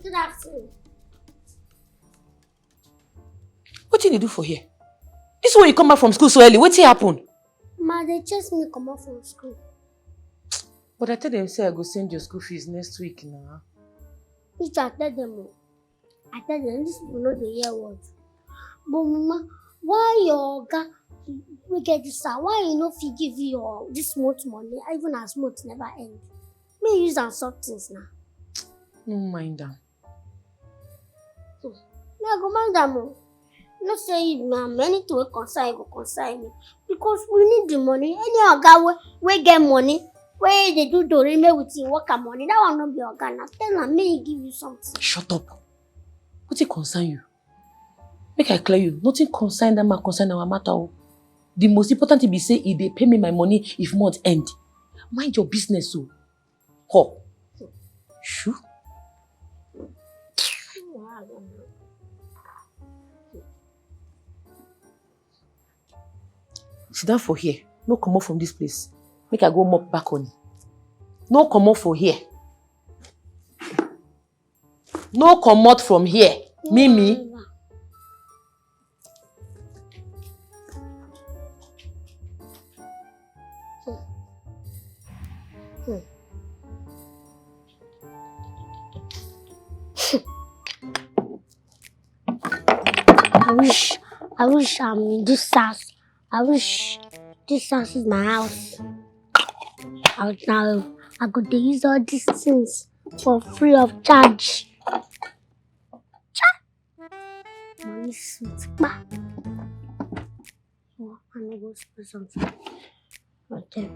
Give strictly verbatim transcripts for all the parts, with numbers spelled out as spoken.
Good afternoon. Wetin you dey do for here? This way you come back from school so early, wetin happen? Ma, they chase me comot from school. But I tell them say I go send your school fees next week na. Which I tell them o. I tell them, these people no dey hear word. But mama, why your oga wey get this house, why he no fit give you your this month money, even as month never end? Make you use am sort things na. No mind am. Me I go mind am o. No say if na anything wey concern you go concern me, because we need the money. Any oga wey wey get money, wey dey do dorime with him worker money, that one no be oga na. Tell am make he give you something. Shut up. Wetin concern you? Make I clear you, nothing concern that man concern our matter o. The most important thing be say he dey pay me my money if month end. Mind your business o. Ho. Shoo. Sit down for here. No comot from this place. Make I go mop balcony. No comot for here. No comot from here. Mimi. I wish, I wish I'm in this house. I wish this house is my house. I would now, I could use all these things for free of charge. Cha! Money sweet, pa. Oh, I no go spoil something. Okay.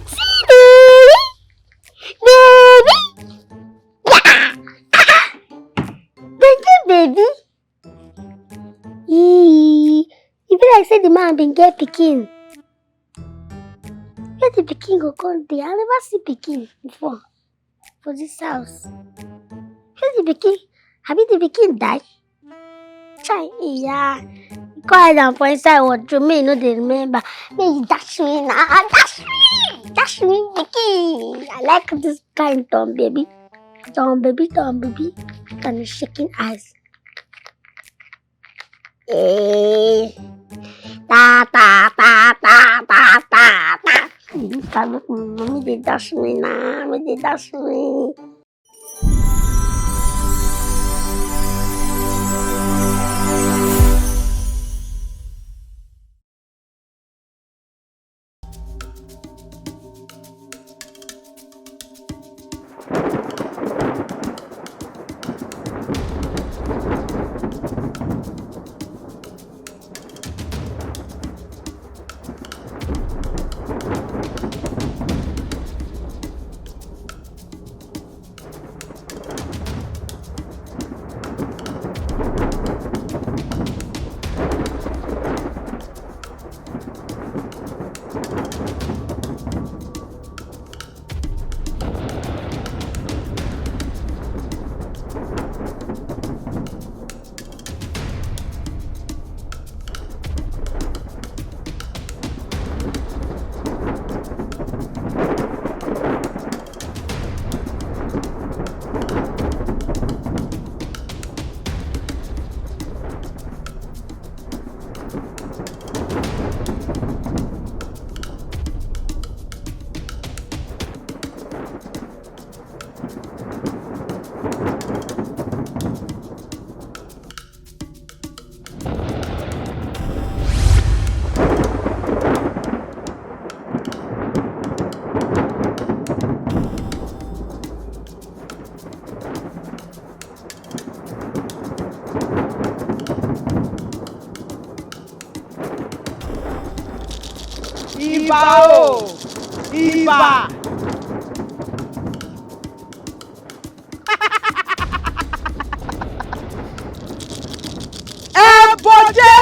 See, baby, baby, yeah, baby, baby. Ee, e be like say the man bin get pikin. Where the pikin go come dey? I never see pikin before for this house. Where the pikin? Abi the pikin die? Chai, iya. Go hide am for inside wardrobe. Me no dey remember. Make you dash me na. Dash me. Dash me pikin. I like this kind dumb baby. Dumb baby, dumb baby. Kind of shaking eyes. Eh. Ta ta ta ta ta ta ta. Mommy dey dash me na. Mommy dey dash me. Ìbà o, ìbà. Ẹbọ jẹ́,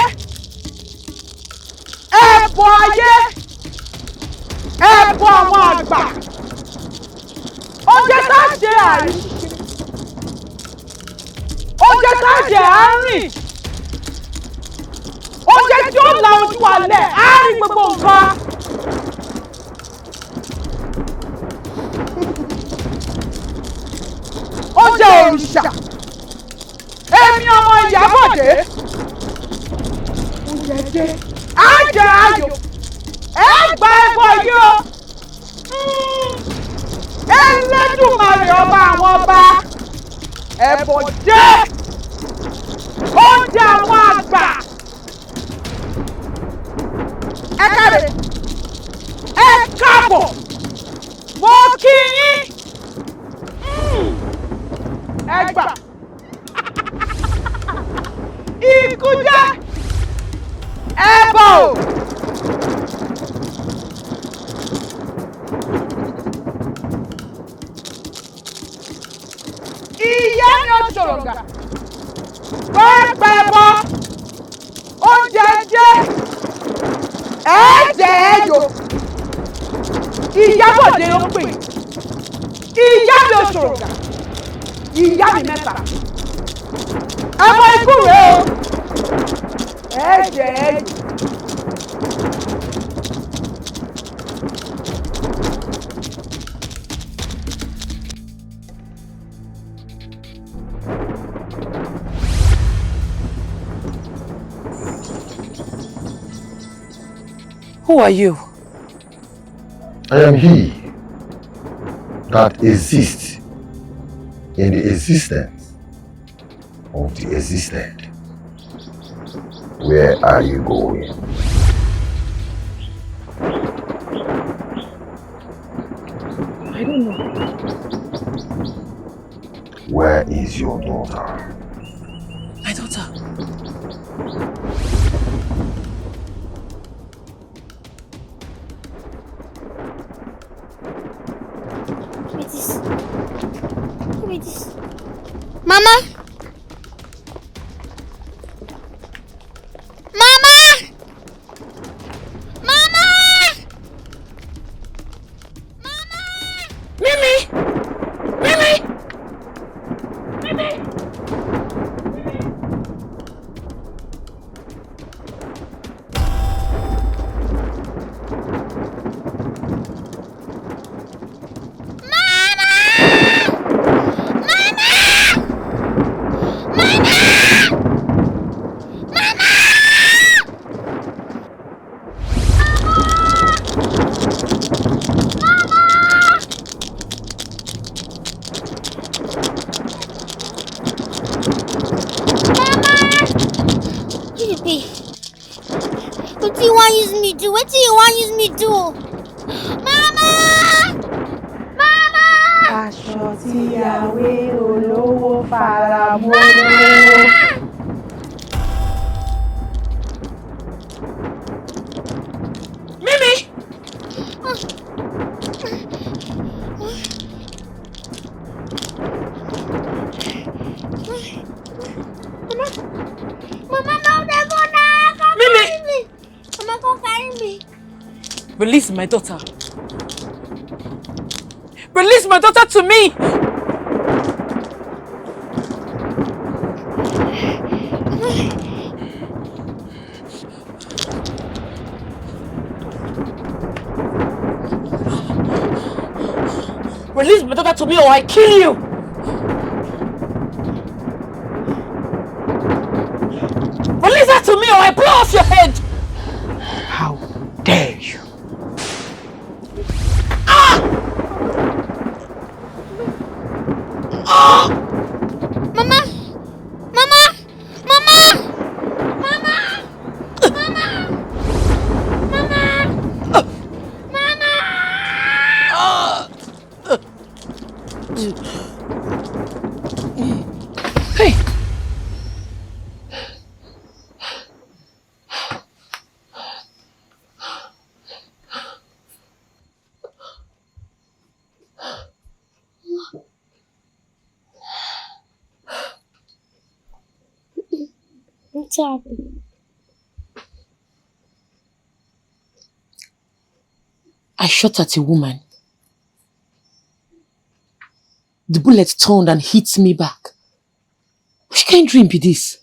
ẹbọ ayé, ẹbọ àwọn àgbà. Oúnjẹ tá a jẹ àárín. Oúnjẹ tá a jẹ àárín. Oúnjẹ tí ó la ojú wa lẹ̀, á rí gbogbo nǹkan. Ẹ jẹ ayò, ẹ gba ẹbọ yìí o. Hmm. Elédùmarè ọba àwọn ọba, ẹbọ dé, oúnjẹ àwọn àgbà. Ẹ káre, ẹ káàbọ̀, mo kí yín. Hmm. Ẹ gbà. Ikú jẹ́ ẹbọ. Ìyá ni ó ṣòrògà. Wọ́n pẹ́ bọ́. Oúnjẹ jẹ́. Ẹ jẹ́ ẹ yò. Ìyábọ̀dé ló pè. Ìyá mi ò ṣòrògà. Ìyá mi mẹ́ta. Ọmọ ikú rèé o. Ẹ jẹ́ ẹ yò. Who are you? I am he that exists in the existence of the existent. Where are you going? I don't know. Where is your daughter? My daughter. Give me this. Give me this. Mama! Mama! Mama! Mama! Mimi! Mimi! Mimi! Baby, wetin you wan use me do? Wetin you wan use me do? Mama! Mama! Aṣọ tí ìyàwó olówó fara mọ́. Mimi! Mama, Mama, no, they go now. Come Mimi! Carry me. Mama, come carry me. Release my daughter. Release my daughter to me. Release my daughter to me or I kill you! Release her to me or I blow off your head! How dare you! Ah! Ah! Mama! Mama! Mama! Mama! Mama! Mama! Mama! Hey! Wetin happen? I shot at a woman. The bullet turned and hit me back. Which kind dream be this?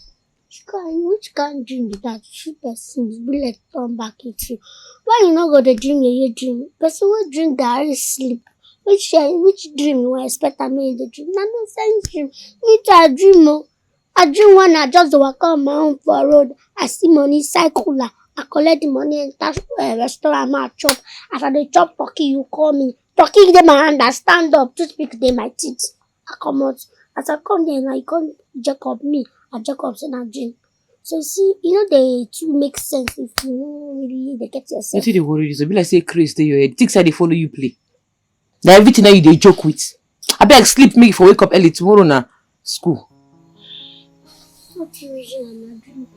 Which kind, which kind dream be that? Two persons, bullet turn back into you. Why you no go dey dream yeye dream? Person wey dream that is sleep. Which eh, which dream you wan expect am make you dey dream? Na nonsense dream. Me too, I dream o. I dream when I just dey waka on my own for road. I see money inside cooler. I collect the money, enter uh, restaurant, ma chop. As I dey chop turkey, you call me. Turkey dey my hand, I stand up, toothpick dey my teeth. I comot. As I come there now, you come Jacob me. I Jacob say na dream. So you see, you know they too make sense if you no really dey get yourself. Wetin dey worry you? So be like say craze dey your head. Think say I dey follow you play. Na everything na you dey joke with. Abeg sleep, make you for wake up early tomorrow na school. What you reason on my dream?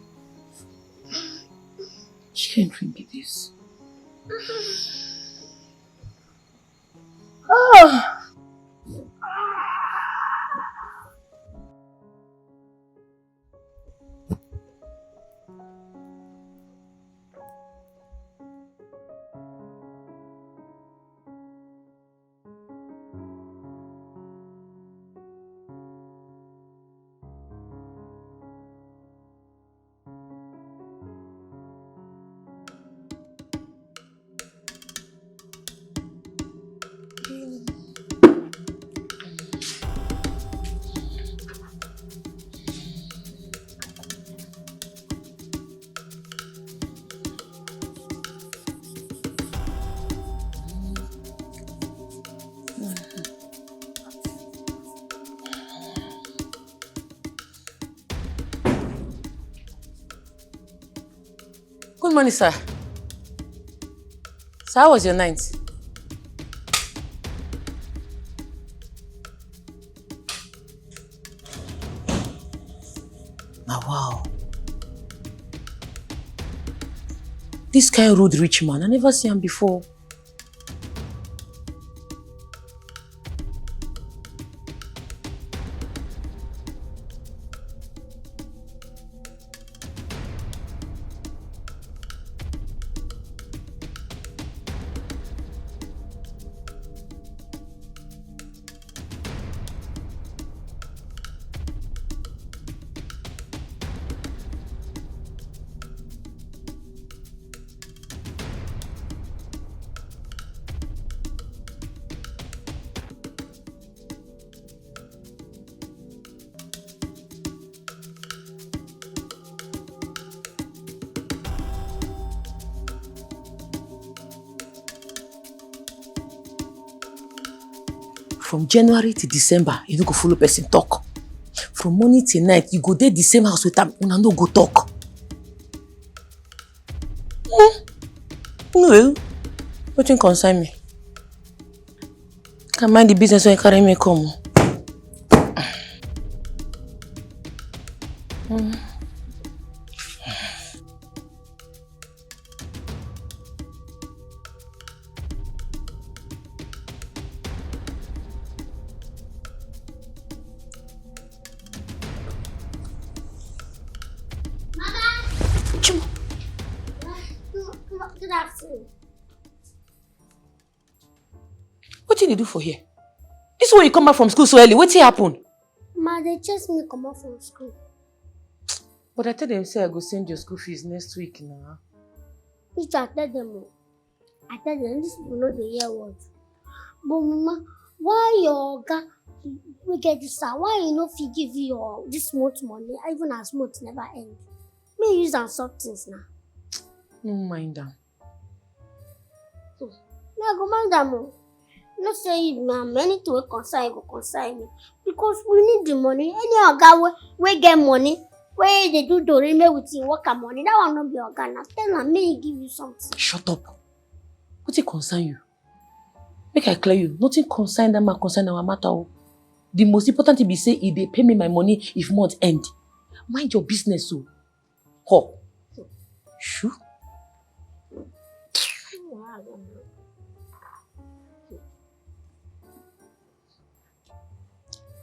Which kind dream be this? Oh. Good morning, sir. So how was your night? Na wow. This kind rude rich man, I never see am before. From January to December, you no go follow person talk. From morning till night, you go dey the same house with am, una no go talk. Hmm? No, wetin concern me? Can mind the business wey carry me come. Mama! Chimo! Good afternoon. Wetin you dey do for here? This one you come back from school so early, wetin happen? Ma, they chase me comot from school. But I tell them say I go send your school fees next week now. Which I tell them o. I tell them, these people no dey hear word. But mama, why your oga wey get this house, why he no fit give you your this month money, even as month never end? Make you use am sort things now. No mind am. Hmm. Me, I go mind am o. No say if na anything wey concern you go concern me. Because we need the money. Any oga wey wey get money, wey dey do dorime with him worker money, that one no be oga na. Tell am make he give you something. Shut up. Wetin concern you? Make I clear you. Nothing concern that man concern our matter o. The most important thing be say he dey pay me my money if month end. Mind your business o. Ho. Shoo.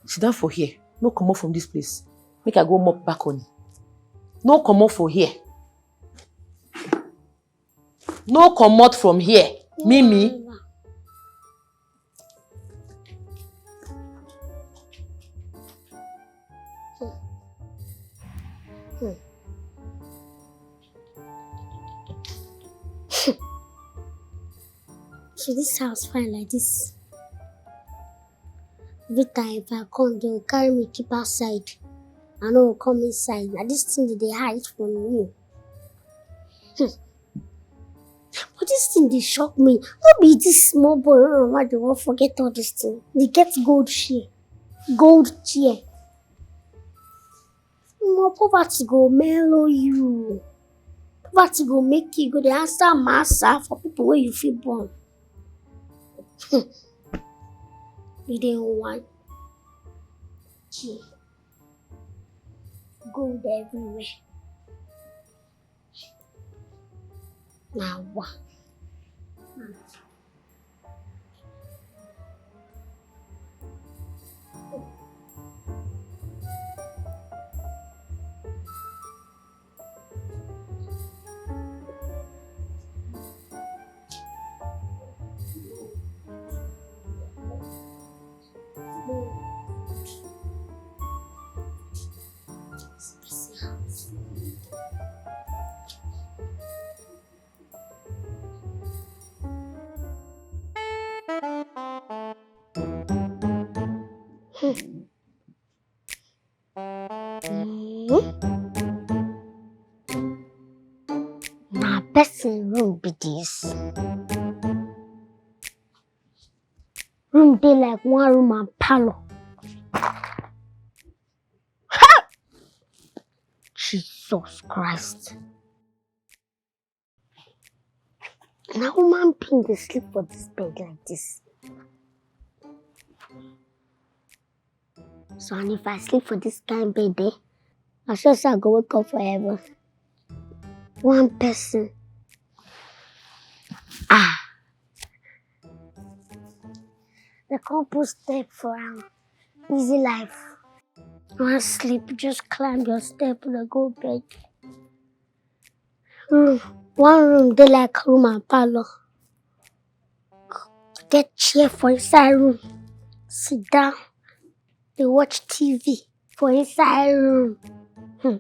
Sit down for here. No comot from this place. Make I go mop back on. No comot for here. No comot from here. Mimi. Hmm. Hmm. So this house fine like this. Every time if I come, they will carry me keep outside. I no go come inside. Na this thing dey dey hide from me. Hmm. Im dey shock me. No be this small boy wey mama dey wan forget all this thing. Dey get gold share. Gold share. Omo, poverty go mellow you. Poverty go make you go dey answer massa for people wey you fit born. You dey one. Gee. Gold everywhere. Na wa. Hmm. Na person room be this. Room dey like one room and parlor. Ha! Jesus Christ. Na human being dey sleep for this bed like this. So, and if I sleep for this kind bed, eh, I sure say I go wake up for heaven. One person. Ah. They can't put step for am. Easy life. One sleep, just climb your step and go bed. Room. One room dey like room and parlor. Get chair for inside room. Sit down. Dey watch T V for inside room. Hmm.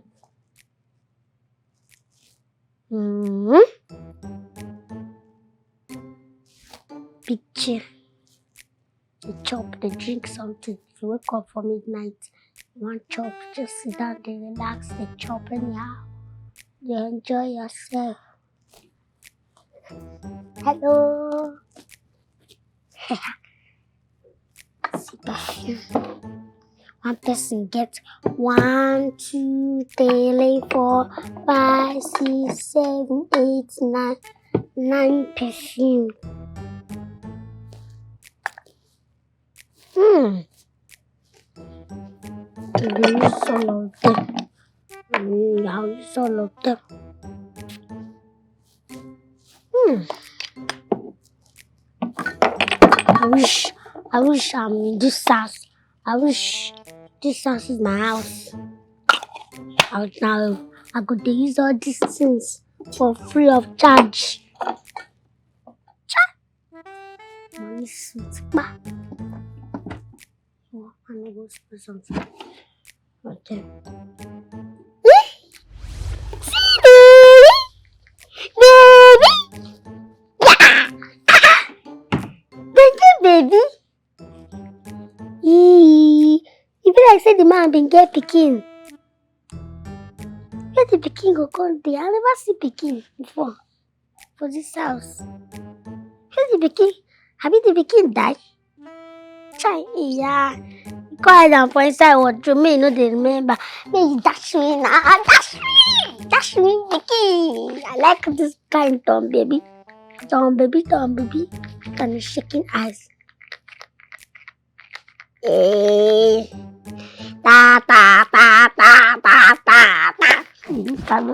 Mm-hmm. Big chair. Dey chop, dey drink something. If you wake up for midnight, you wan chop, just sit down, dey relax, dey chop anyhow. Dey enjoy yourself. Hello. See perfume. One person get one, two, three, four, five, six, seven, eight, nine, nine perfume. Hmm. I will use all of them. Hmm, I will use all of them. Hmm. I wish, I wish I'm in this house. I wish this house is my house. I would now, I could use all these things for free of charge. Cha! Money sweet, pa. Oh, I no go spoil something. Okay. See, baby, baby, yeah, baby, baby. Ee, e be like say the man bin get pikin. Where the pikin go come dey? I never see pikin before for this house. Where the pikin? Abi the pikin die? Chai, iya. Go hide am for inside wardrobe, me no dey remember. Make you dash me na, dash me, dash me pikin. I like this kind dumb baby, dumb baby, dumb baby, and shaking eyes. Eh. Ta, ta, ta, ta, ta, ta, ta.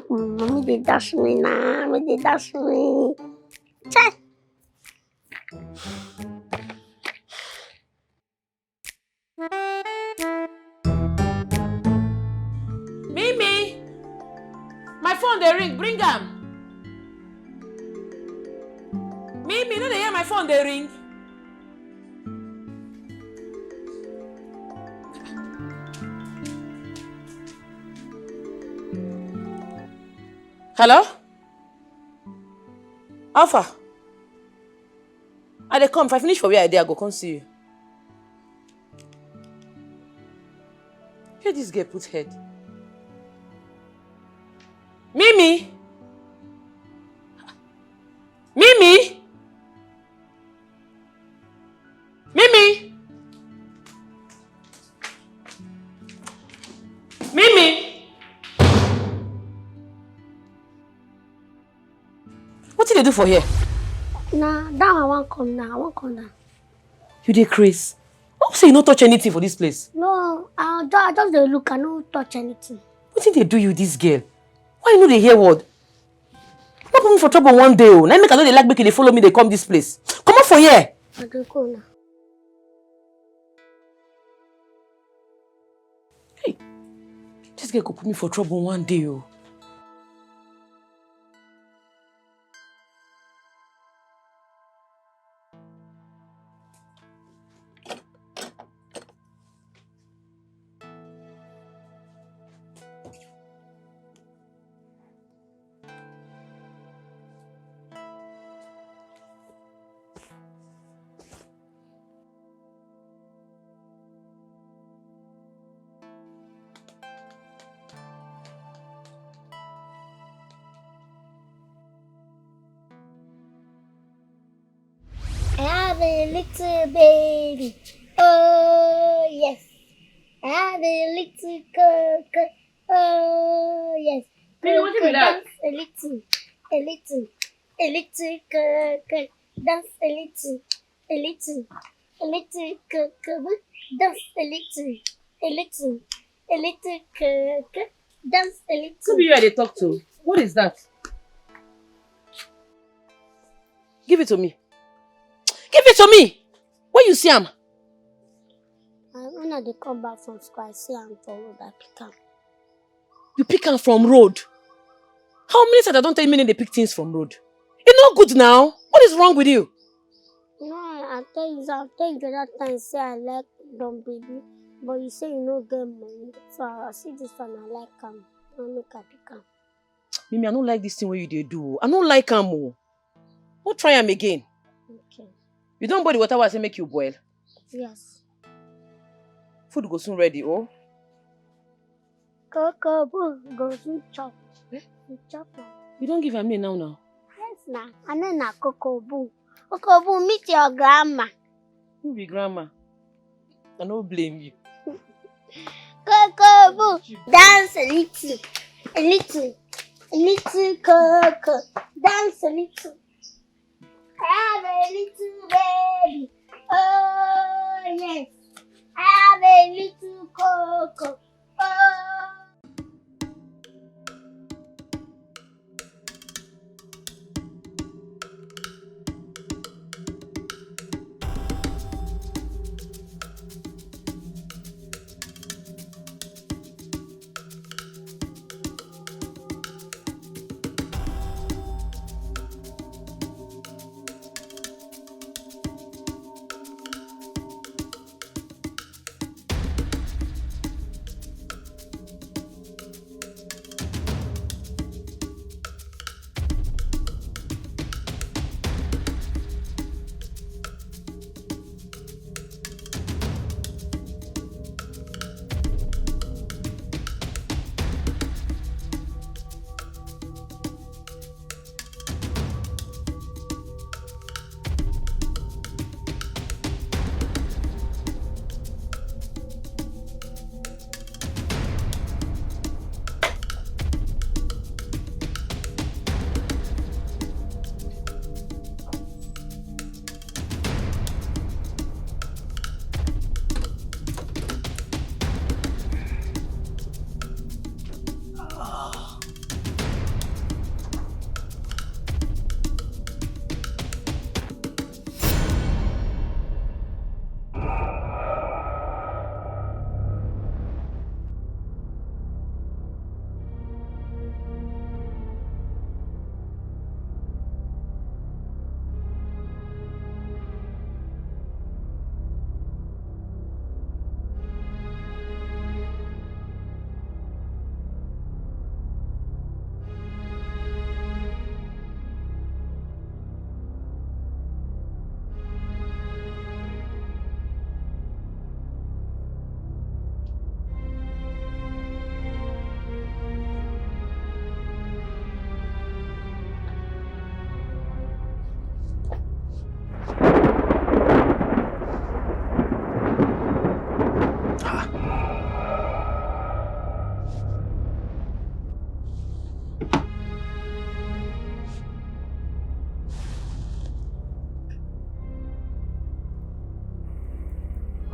Mommy dey dash me na, mommy dey dash me. Chai. Mimi, my phone dey ring, bring am. Mimi, no dey hear my phone dey ring? Hello? Alpha? I dey come. If I finish for where I dey, I go come see you. Where this girl put head? Mimi! Mimi! do for here? Nah, that one wan come now. I wan come now. You dey craze. Hope say you no touch anything for this place. No, I just, I just dey look. I no touch anything. Wetin dey do you, this girl? Why you no dey hear word? No put me for trouble one day o. Na make I no dey like make you dey follow me dey come this place. Comot for here. I dey go now. Hey, this girl go put me for trouble one day o. I have a little baby. Oh yes. I have a little coco. Oh yes. Baby, wetin be that? Dance a little, a little, a little coco. Dance a little, a little, a little coco. Dance a little, a little, a little coco. Dance a little. Who be you I dey talk to? What is that? Give it to me. Give it to me. Where you see am? Uh, when I dey come back from school, I see am for road, I pick am. You pick am from road? How many times I don tell you make you no dey pick things from road? E no good now. What is wrong with you? No, I tell you, I tell you the other time say I like don baby, but you say you no get money. So I see this one, I like am. I make I pick am. Mimi, I no like this thing wey you dey do o. I no like am o. No try am again. Okay. You don boil the water wey I say make you boil? Yes. Food go soon ready o. Coco boo go soon chop. Eh? You chop am. You don give am name now now. Yes na. Her name na Coco boo. Coco boo, meet your grandma. Who be grandma? I no blame you. Coco boo, dance a little, a little, a little Coco, dance a little. I have a little baby. Oh yes, I have a little Coco. Oh.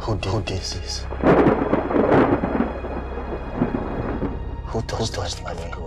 Who did this? Who touched my finger?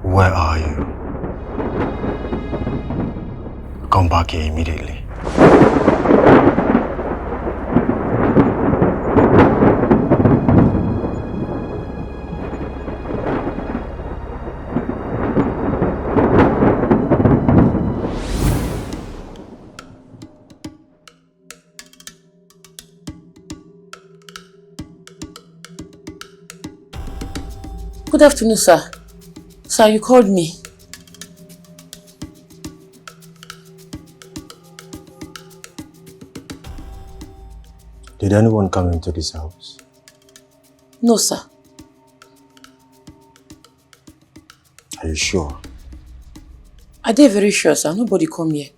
Where are you? Come back here immediately. Good afternoon, sir. Sir, you called me. Did anyone come into this house? No, sir. Are you sure? I dey very sure, sir. Nobody come here.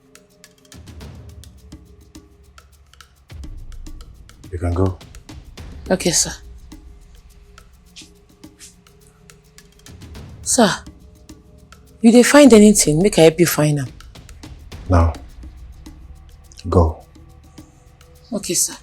You can go. Okay, sir. Sir, you dey find anything? Make I help you find am. Now, go. Okay, sir.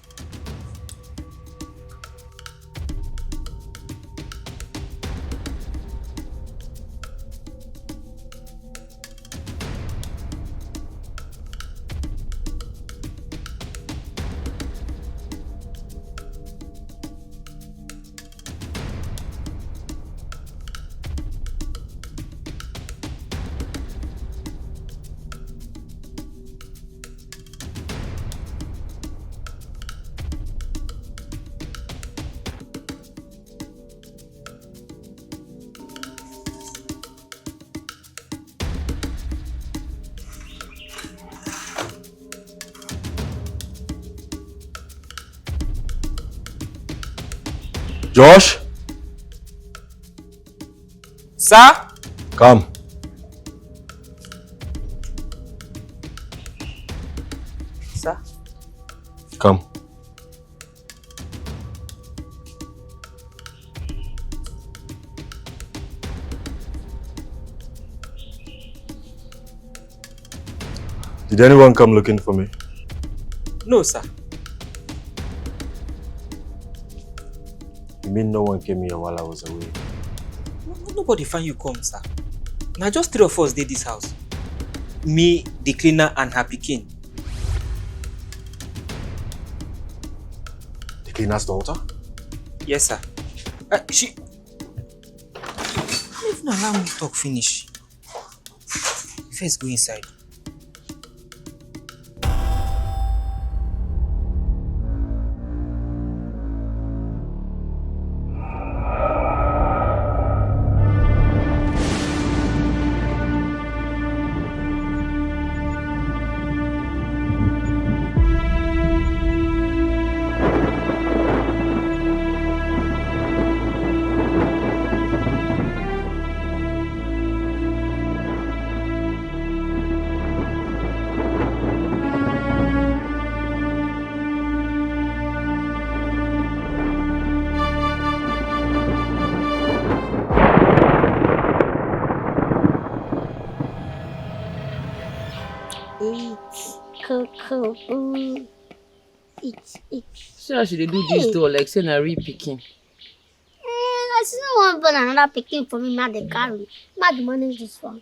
Josh? Sir? Come. Sir? Come. Did anyone come looking for me? No, sir. You mean no one came here while I was away? No, no, nobody find you come, sir. Now just three of us dey this house. Me, the cleaner, and her pikin. The cleaner's daughter? Yes, sir. Uh, she. If na allow me talk finish. First go inside. Eat, cocoa, mm. Eat, eat. See how she dey do this door like say na real pikin. Eh, I still no wan born another pikin for me, ma dey carry. Ma dey manage this one.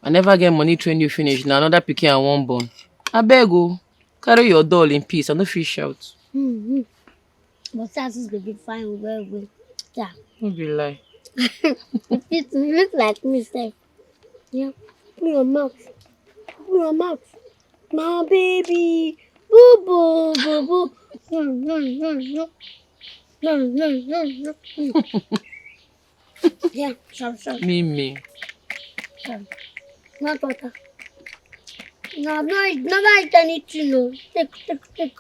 I never get money train you finish. Na another pikin I wan born. Abeg o, carry your doll in peace. I no fit shout. Mm-hmm. But see as this baby fine well well. Yeah. No be lie. It fit look like me sef. Yeah. Open your mouth. Open your mouth. My baby. Boo boo boo boo. Mm, mm, mm, mm. Mm, mm, mm, mm, mm. Yeah, sorry, sorry. Mimi. Sorry. Not water. No, I've not, never eat anything. No. Take, take, take.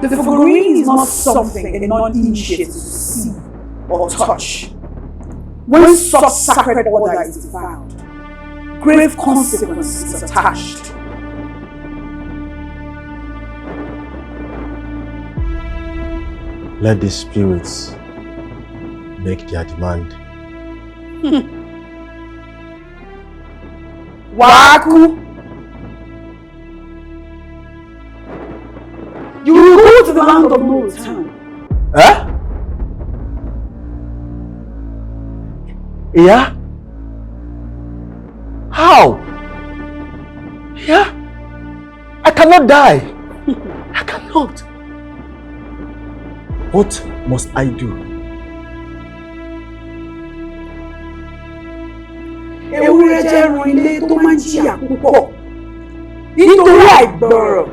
The figurine is not something a non-initiate is to see or touch. When such sacred order is defiled, grave consequence is attached. Let the spirits make their demand. Waku! You will go to the land of no return. Eh? Yeah? How? Yeah? I cannot die. I cannot. What must I do? Ewúrẹ́ jẹ́ ẹran ilé tó máa ń jìyà púpọ̀ nítorí àìgbọràn.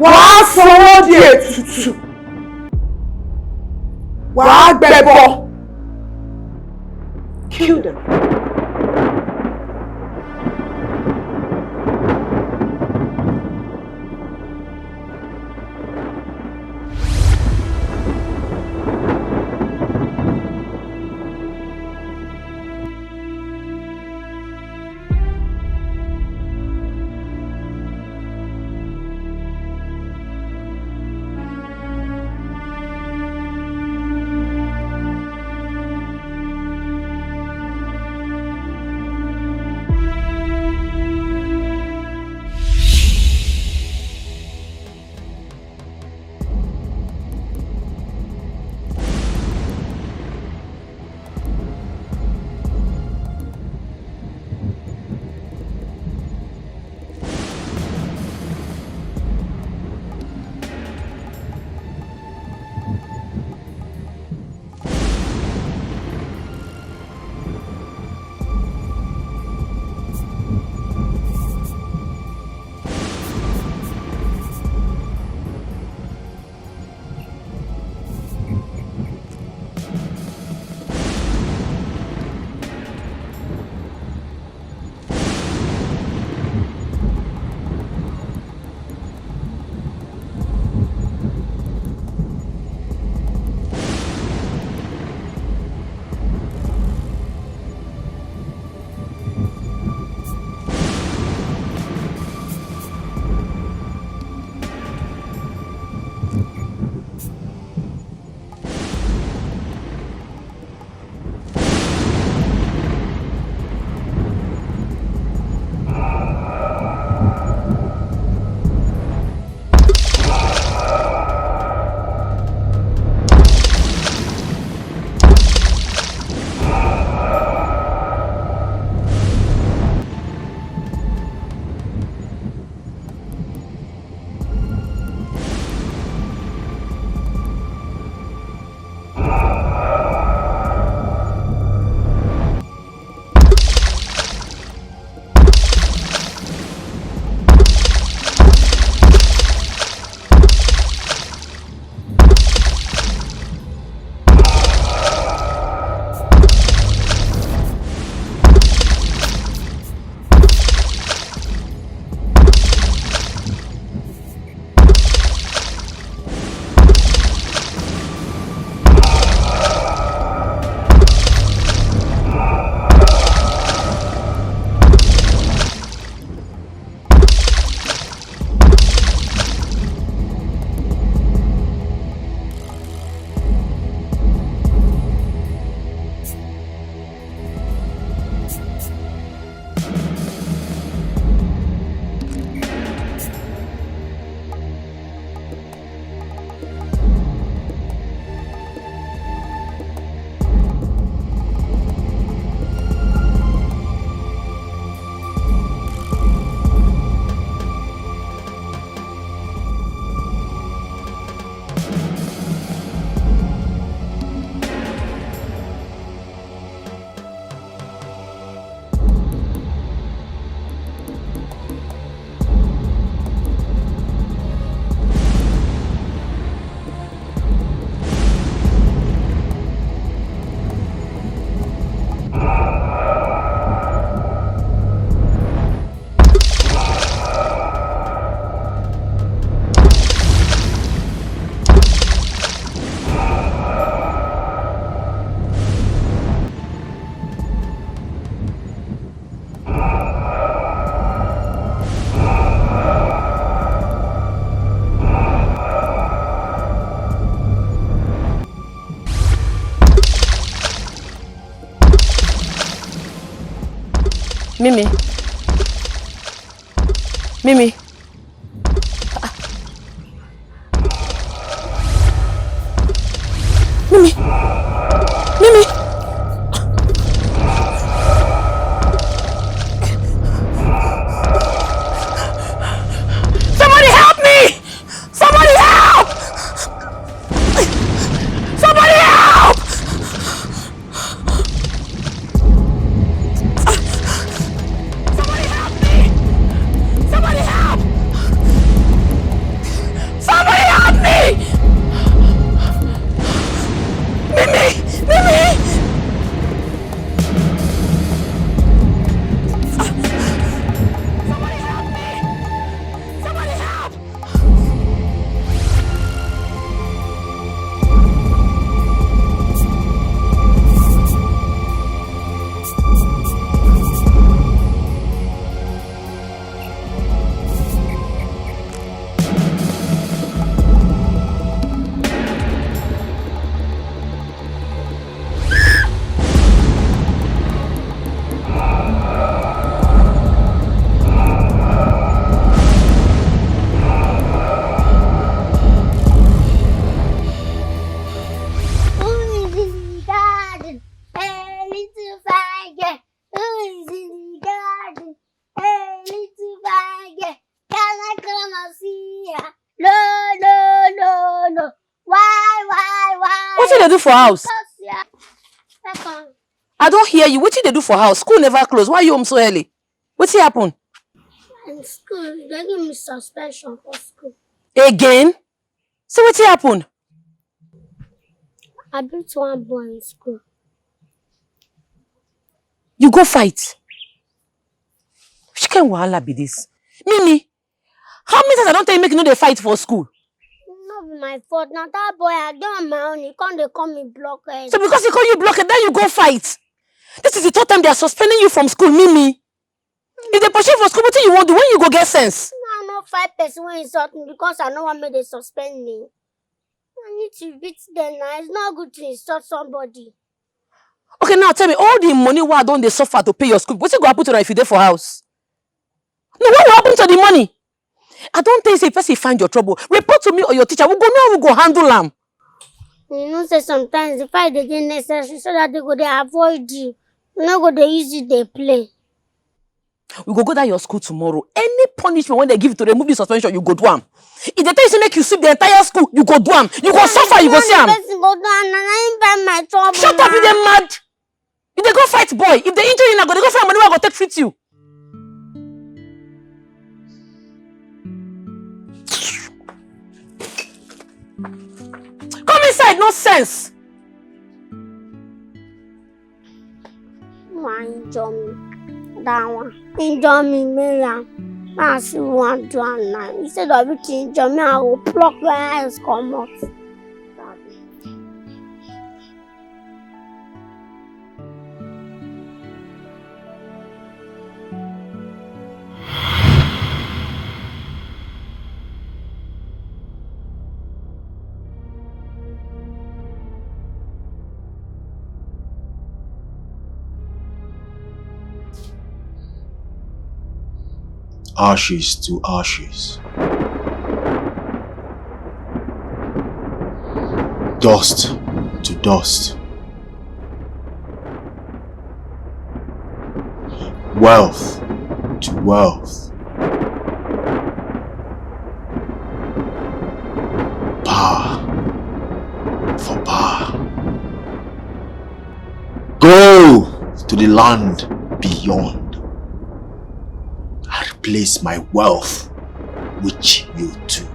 Wàá sọ wọ́n di ètùtù. Wàá gbẹbọ. Kill them. Mimi. Mimi. Mimi. Mimi. Somebody help me! Somebody help! Somebody help! Somebody help me! Somebody help! Somebody help me! Mimi! Mimi! Somebody help me! Somebody help! Who is in the garden? A little fire. Who is in the garden? A little fire. Can I come and see her? No, no, no, no. Why, why, why? Wetin you dey do for house? Because you are second. I don hear you. Wetin you dey do for house? School never close. Why you home so early? Wetin happen? In school, they give me suspension for school. Again? So wetin happen? I beat one boy in school. You go fight? Which kind wahala be this? Mimi, how many times I don tell you make you no dey fight for school? No be my fault. Na that boy I dey on my own. He come dey call me blockhead. So because he call you blockhead, then you go fight. This is the third time they are suspending you from school, Mimi. If they pursue you for school, wetin you wan do? When you go get sense? I no fight person wey insult me because I no wan make they suspend me. I need to beat them now. It's not good to insult somebody. Okay, now tell me, all the money wey I don dey suffer to pay your school, wetin go happen to am if you dey for house? No, what will happen to the money? I don tell you say if person find your trouble, report to me or your teacher. We go know how we go handle am. You know say sometimes the fight dey dey necessary so that they go dey avoid you. You no go dey use it dey play. We go go that your school tomorrow. Any punishment wey they give to remove the suspension, you go do am. If they tell you say make you sweep the entire school, you go do am. You go suffer, you go see am. Person go do am, na him buy my trouble. Shut up, you dey mad? You dey go fight boy. If they injure you now, go dey go find money wey I go take treat you. Come inside, no sense. Why injure me? That one. Injure me, Miriam. Now I see what do am now. Instead of you to injure me, I will pluck your eyes come out. Ashes to ashes. Dust to dust. Wealth to wealth. Power for power. Go to the land beyond. I replace my wealth which you took.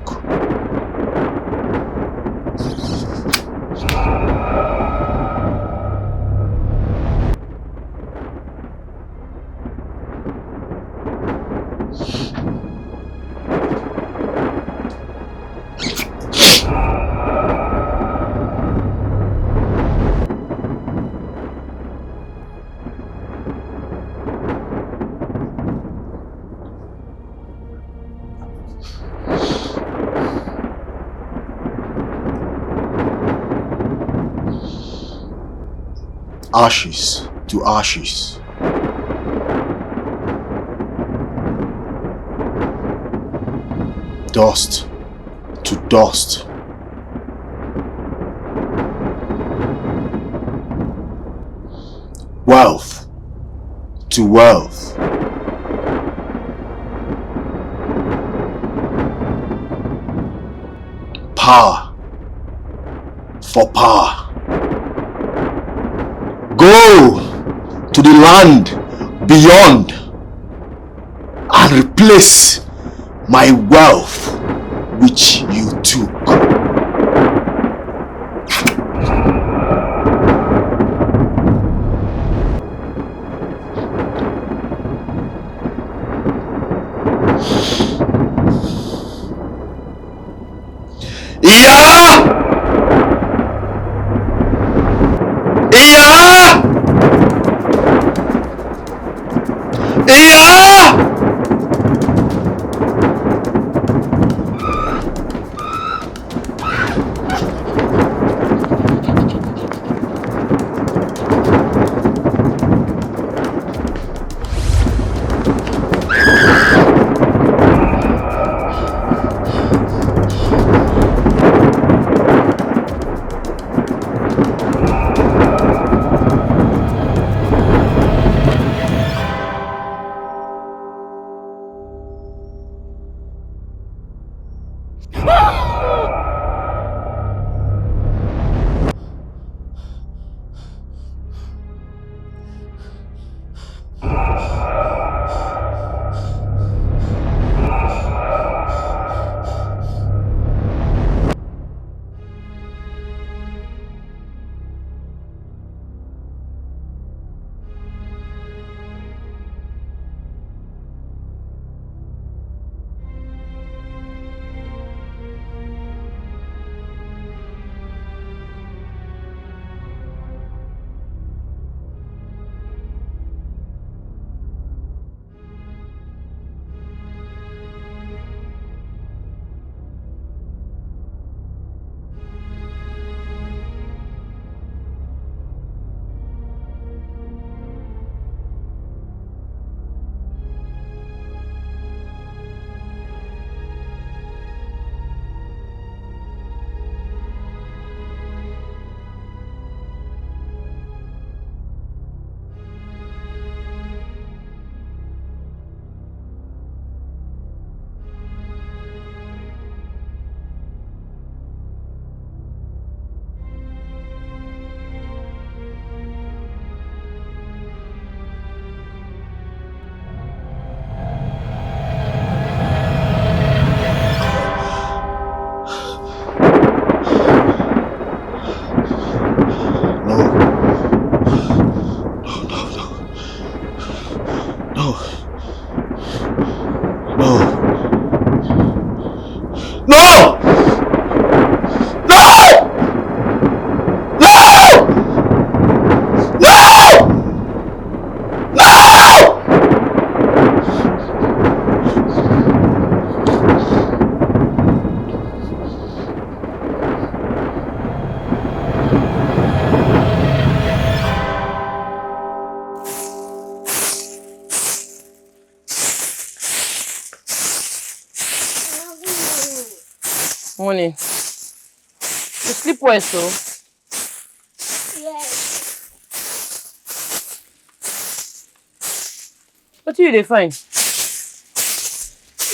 Ashes to ashes. dust to dust. Wealth to wealth. Power for power. Go to the land beyond and replace my wealth which you took. Ìyá! Ìyá! Ìyá! No. No, no, no. No. No. No! No! No! No! No! Morning. You sleep well, so? Yes. What do you dey find?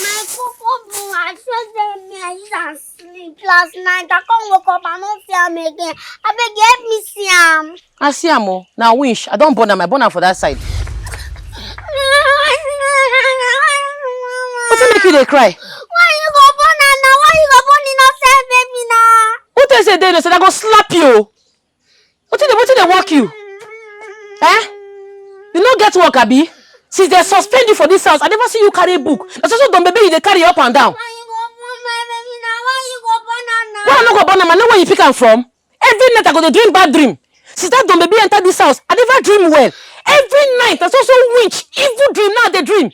My coco bun, I just dey me, I use am sleep last night. I come wake up, I no see am again. Abeg, help me see am. I see am o. Na winch. I don burn am. I burn am for that side. Wetin make you dey cry? Why you go burn am now? Why you go burn innocent baby now? Who tell you say dey innocent? I go slap you o. Wetin dey, wetin dey work you? Eh? You no get work, abi? Since they suspend you for this house, I never see you carry book. Na so so don baby you dey carry up and down. Why you go burn my baby now? Why you go burn am now? Why I no go burn am? I know where you pick am from. Every night I go dey dream bad dream. Since that don baby enter this house, I never dream well. Every night, na so so winch, evil dream now I dey dream.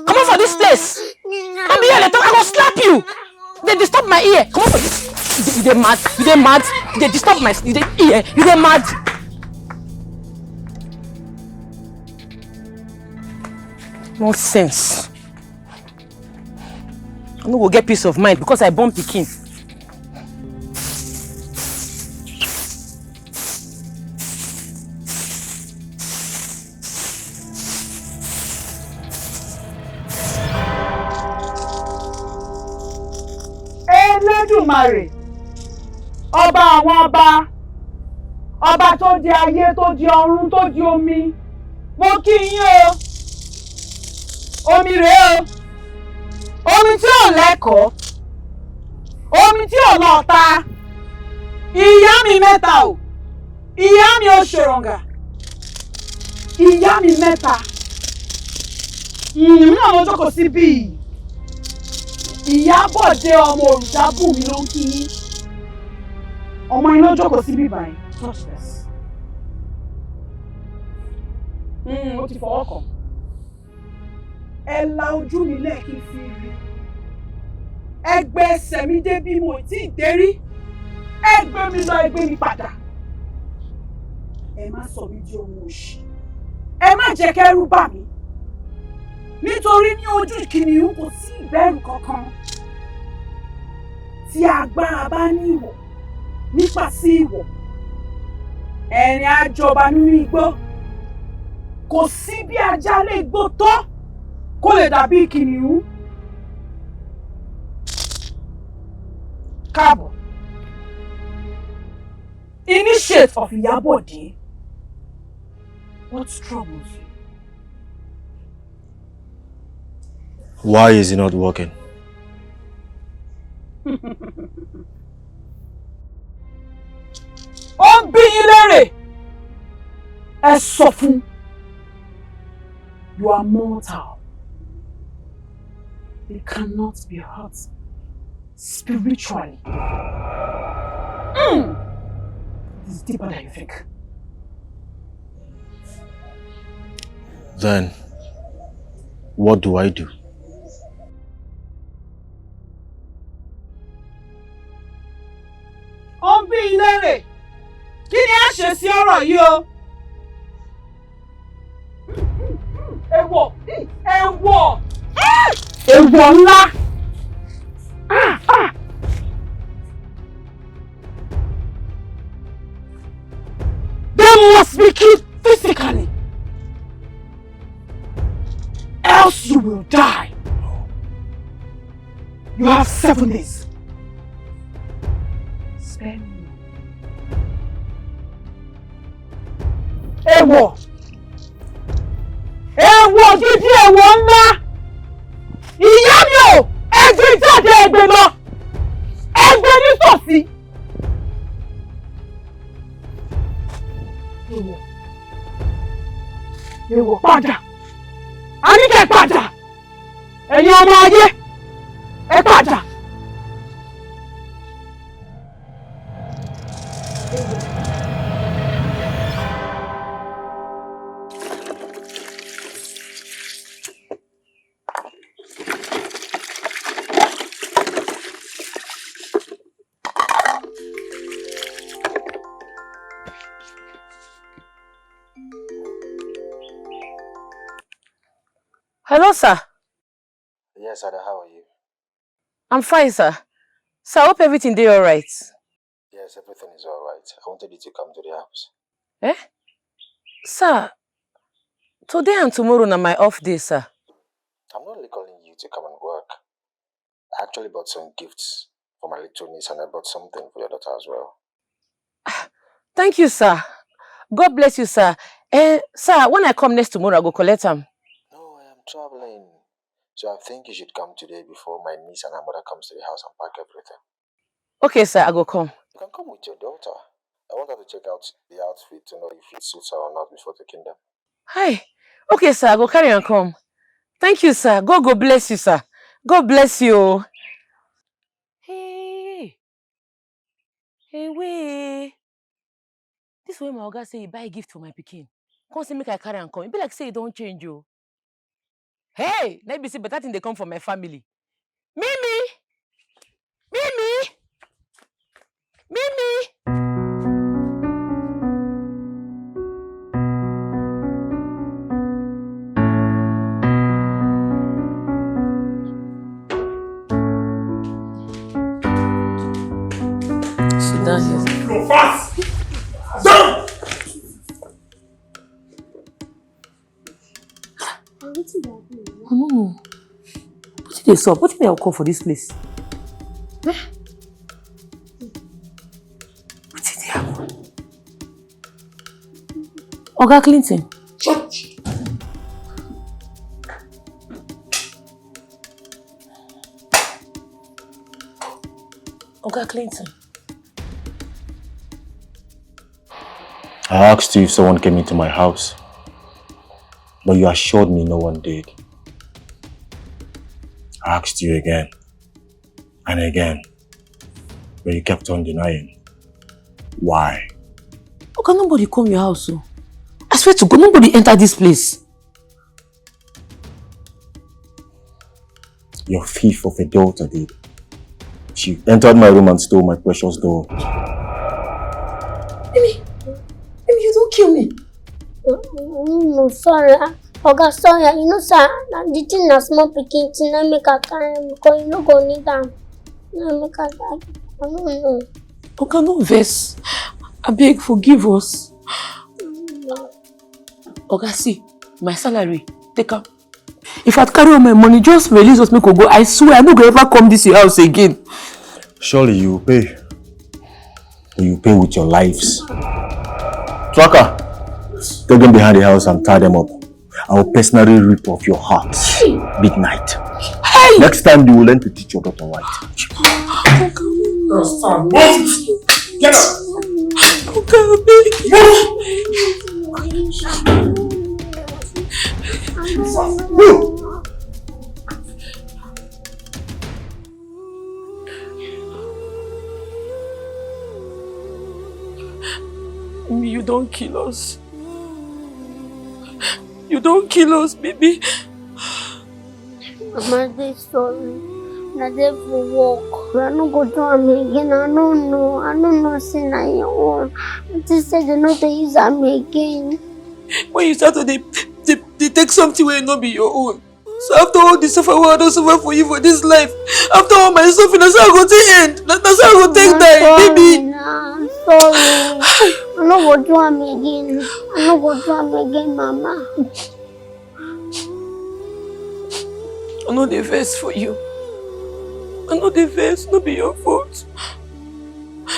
Come out for this place. Come here, I talk, I go slap you. They disturb my ear. Come out for this. You dey, you dey mad. You dey mad. You dey disturb my, you dey ear. You dey mad. Nonsense. I no go get peace of mind because I born pikin. Elédùmarè, ọba àwọn ọba, ọba tó di ayé, tó di ọ̀run, tó di omi, mo kí yín o. Omi rèé o, omi tí ò lẹ́kọ̀ọ́, omi tí ò lọ́ta. Ìyá mi mẹ́ta o, ìyá mi ò ṣòròǹgà, ìyá mi mẹ́ta. Ìyìn náà ló jókòó síbí. Ìyábọ̀dé ọmọ Olùdábùnmi ló ń kí yín. Ọmọ yín ló jókòó síbí báyìí. Touch this. Mm, ó ti fọwọ́ kàn. Ẹ la ojú mi lẹ́ẹ̀kí fi rí. Ẹ gbé ẹsẹ̀ mi dé bí mo ti dé rí. Ẹ gbé mi lọ, ẹ gbé mi padà. Ẹ má sọ mí di ohun òṣì. Ẹ má jẹ́ kẹ́rù bà mí. Nítorí ní ojú kìnìún kò sí ìbẹ̀rù kankan. Tí agbára bá ní ìwọ̀, nípa sí ìwọ̀, ẹ̀rìn á jọba nínú igbó. Kò sí bí ajá lè gbó tó kó lè dàbí kìnìún. Káàbọ̀. Initiate of Ìyábọ̀dé. What troubles you? Why is he not working? Ó ń bí yín léèrè. Ẹ sọ fún. You are mortal. They cannot be hurt spiritually. Mm. It's deeper than you think. Then, what do I do? Ó ń bí yín léèrè. Kí ni a ṣe sí ọ̀rọ̀ yìí o? Èèwọ̀! Èèwọ̀! Èèwọ̀ ńlá! Ah, ah. They must be killed physically. Else you will die. You have seven days. Spend. Èèwọ̀! Èèwọ̀ gidi, èèwọ̀ ńlá! Ìyá mi ò, ẹ gbé jáde, ẹ gbé lọ! Ẹ gbé nítòsí! Èèwọ̀! Èèwọ̀, padà! A ní kẹ́ padà! Ẹ̀yin ọmọ ayé, ẹ padà! Hello, sir. Yes, Ada, how are you? I'm fine, sir. Sir, I hope everything dey all right. Yes, everything is all right. I wanted you to come to the house. Eh? Sir, today and tomorrow na my off day, sir. I'm not only calling you to come and work. I actually bought some gifts for my little niece, and I bought something for your daughter as well. Ah, thank you, sir. God bless you, sir. Eh, sir, when I come next tomorrow, I go collect am. No, I am traveling. So I think you should come today before my niece and her mother comes to the house and pack everything. Okay, sir, I go come. You can come with your daughter. I want her to check out the outfit to know if it suits her or not before taking them. Hi. Okay, sir, I go carry am come. Thank you, sir. God go bless you, sir. God bless you o. Hey. Hey, wait. This way my oga say he buy gift for my pikin. Come say make I carry am come. E be like say e don change o. Hey, na be say better thing dey come for my family. Mimi! Mimi! Mimi! Your fast! Down! Wetin dey happen? I no know. Wetin dey sup? Wetin dey occur for this place? Eh? Wetin dey happen? Oga Clinton. Church. Oga Clinton. I asked you if someone came into my house, but you assured me no one did. I asked you again and again, but you kept on denying. Why? Oga, nobody come your house o. I swear to God, nobody enter this place. Your thief of a daughter did. She entered my room and stole my precious doll. Mimi, Mimi, you don kill me. Mm, no, sorry. Ah, Oga, sorry. Ah, you know, sir, na the thing na small pikin thing, na make I carry am because you no go need am. Na make I carry am. I no know. Oga, no vex. Abeg, forgive us. Mm. Oga, see, my salary, take am. If I carry all my money, just release us, make we go. I swear, I no go ever come this your house again. Surely you will pay. But you pay with your lives. Tracker, take them behind the house and tie them up. I will personally rip off your heart. Midnight. Hey! Next time, you will learn to teach your daughter right. Understand. Move! Get up! Oga, abeg. Move! Move! You don kill us. You don kill us, baby. Mama, dey sorry. Na dey for work. I no go do am again. I no know. I no know say na your own. Aunty say they no dey use am again. When you start to dey, dey, dey take something wey no be your own. So after all the suffer wey I don suffer for you for this life, after all my suffering, na so I go take end. Na, na so I go take die, baby. Sorry. I no go do am again. I no go do am again, Mama. I no dey vex for you. I no dey vex, no be your fault.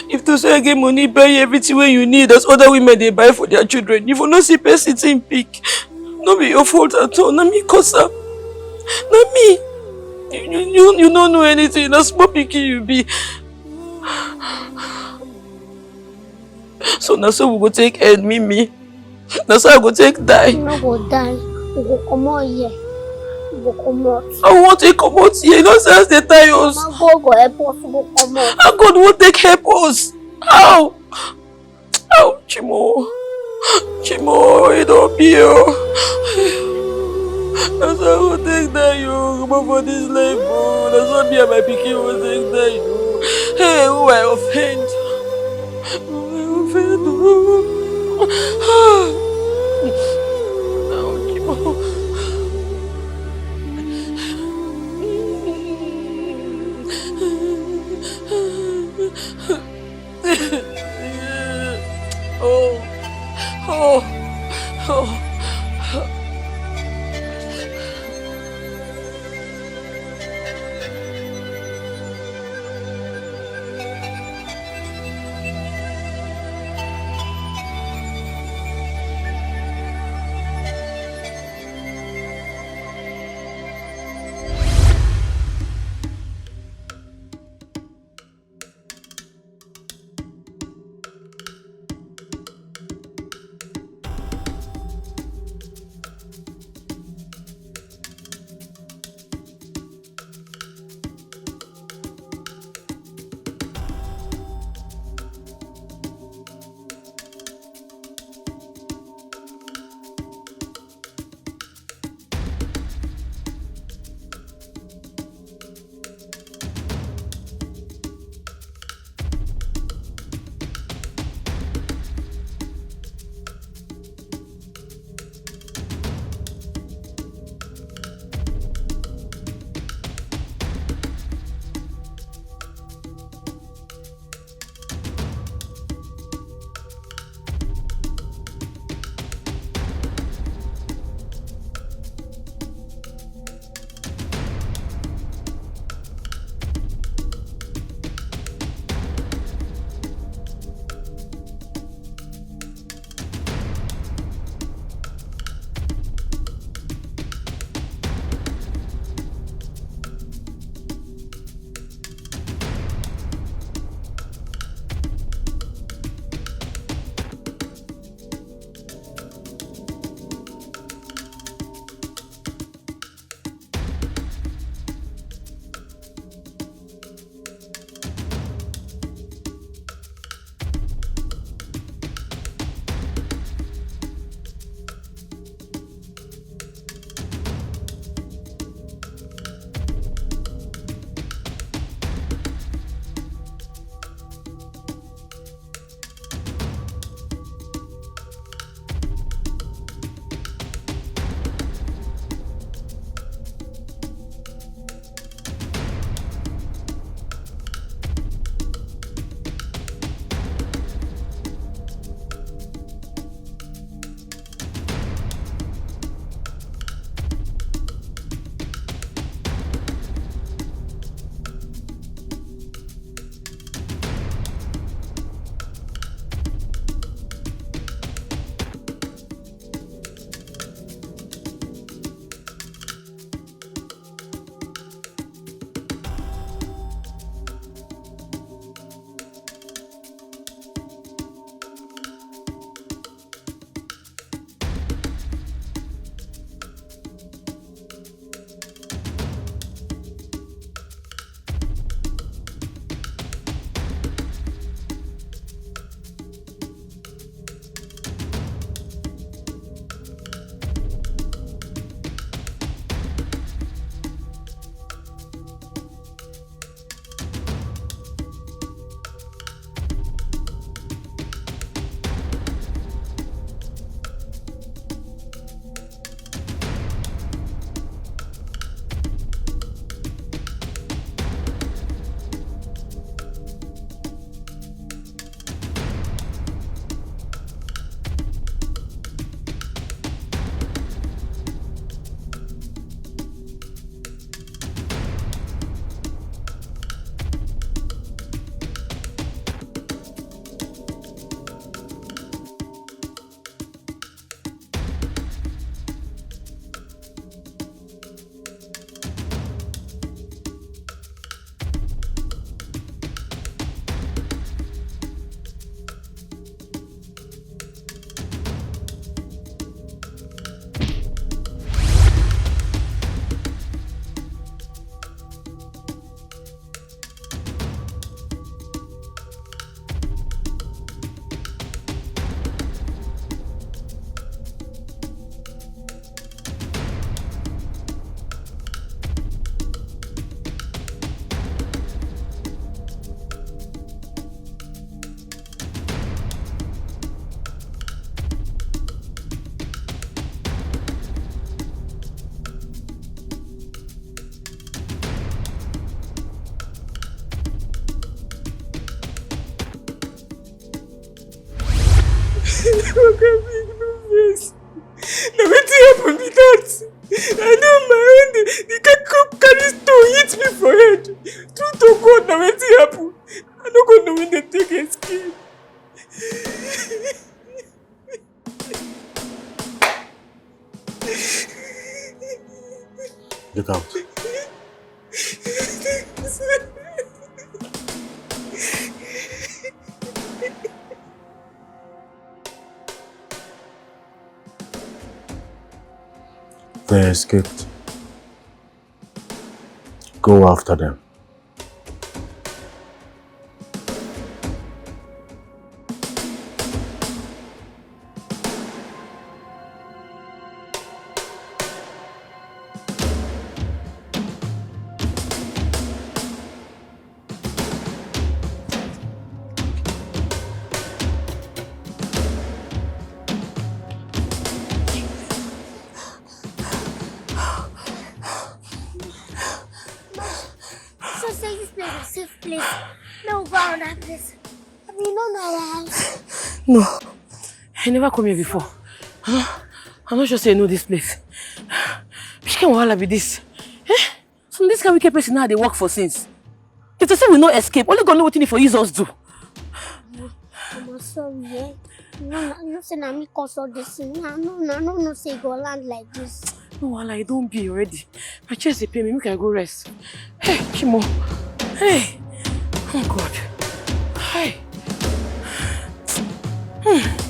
If to say I get money, buy everything wey you need, as other women dey buy for their children, you for no see person thing pick. No be your fault at all. Na me cause am. Na me. You, you, you, you no know anything. Na small pikin you be. So na so we go take end, Mimi. Na so I go take die. You no go die. You go comot here. You go comot. I wan take comot here. You know say as they tie us. Mama, God go help us. You go comot. How God wan take help us? How? How, Chimo? Chimo, e don be o. Na so I go take die o. Comot for this life o. Na so me and my pikin go take die o. Hey, who I offend? Oh, oh, oh. They escaped. Go after them. So say this place is a safe place. No go another place. I mean, no, no, our house. No, I never come here before. I'm not, I'm not sure say I know this place. Which kind of wahala be this? Eh? So this kind of wicked person now they work for since. If they say we no escape, only God know what thing for use us do. I'm sorry, eh? No, no, no, say na me cause all this thing. No, no, no, no, no, say go land like this. No, wahala, I don't be already. My chest dey pain me, make I go rest. Hey, Chimo. Hey. Oh God. Hey. Hmm.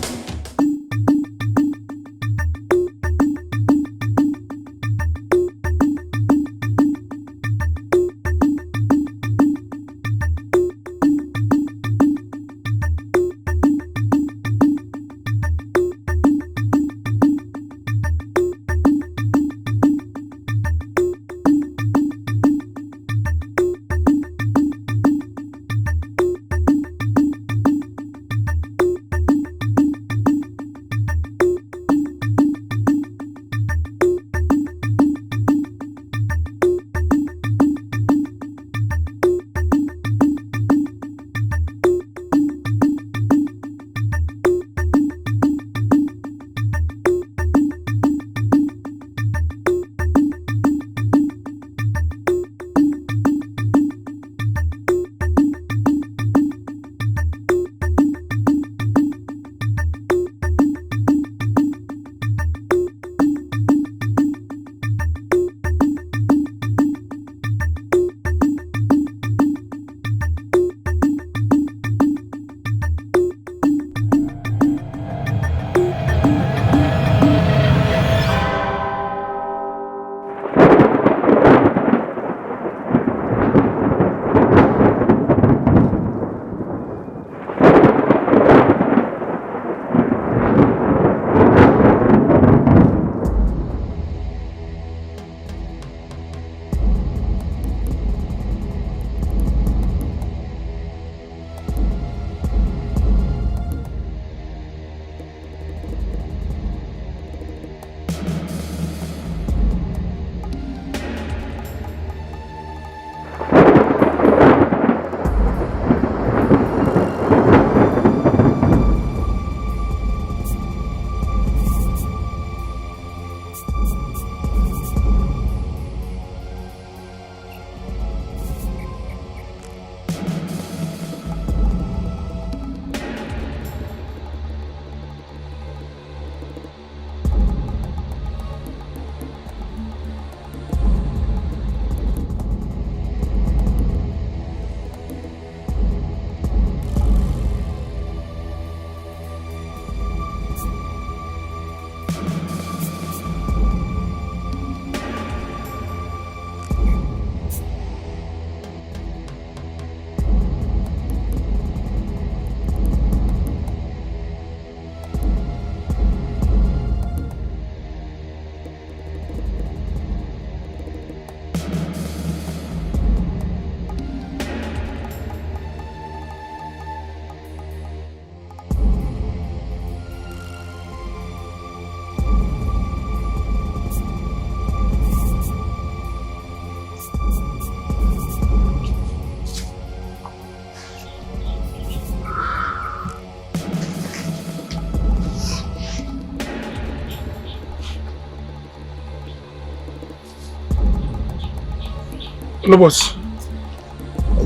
Hello, boss.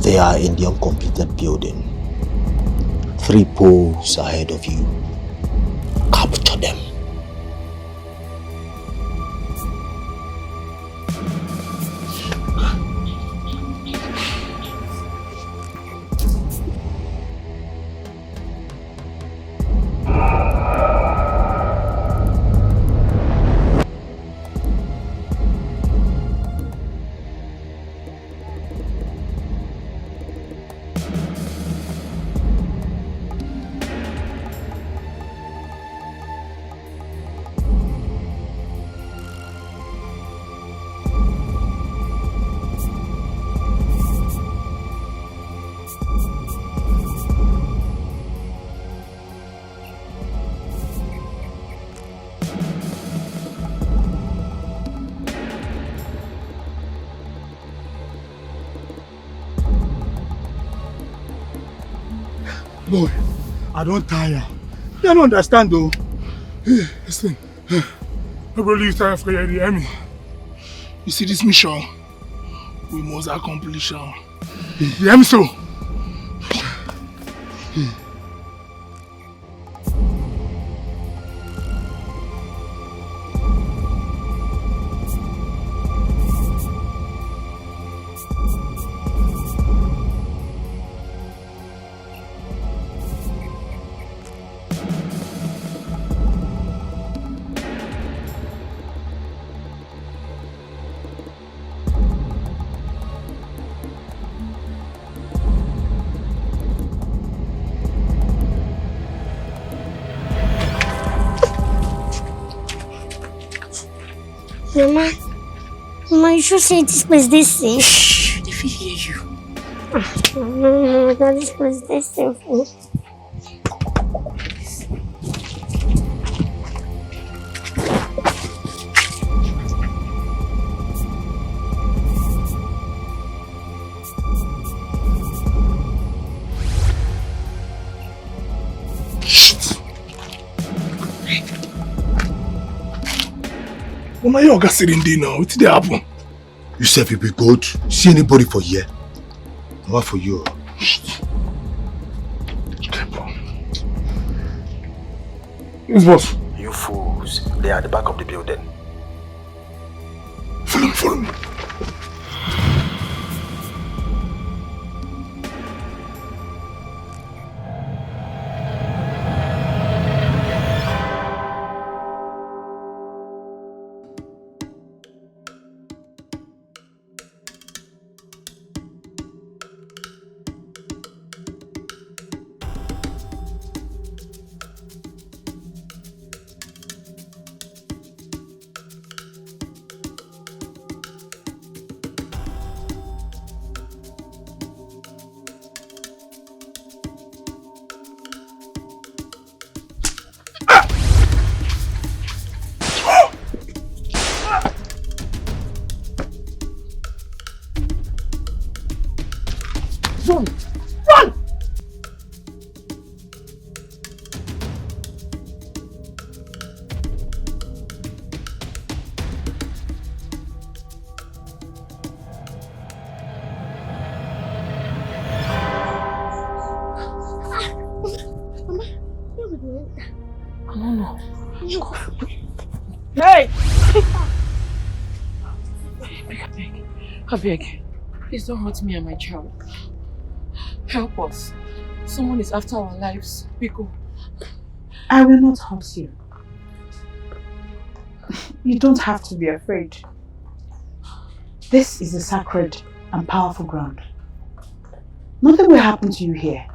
They are in the uncompleted building. Three poles ahead of you. Capture them. Boy, I don tire. I no understand though. Listen, no go leave time for your enemy. You see this mission, we must accomplish am. You hear me so? Mama, Mama, you sure say this place dey safe? Shh, they fit hear you. Ah, no, no, no, no, this place dey safe. Shit! Una your oga sitting there now. Wetin dey happen? You sef, you be good. See anybody for here? What for you? Shit. Yes, boss. You fools, they are at the back of the building. Follow me, follow me. Run! Run! Mama, where we dey enter? I don't know. Hey! Abeg, abeg, please don't hurt me and my child. Help us. Someone is after our lives. Biko. I will not hurt you. You don't have to be afraid. This is a sacred and powerful ground. Nothing will happen to you here.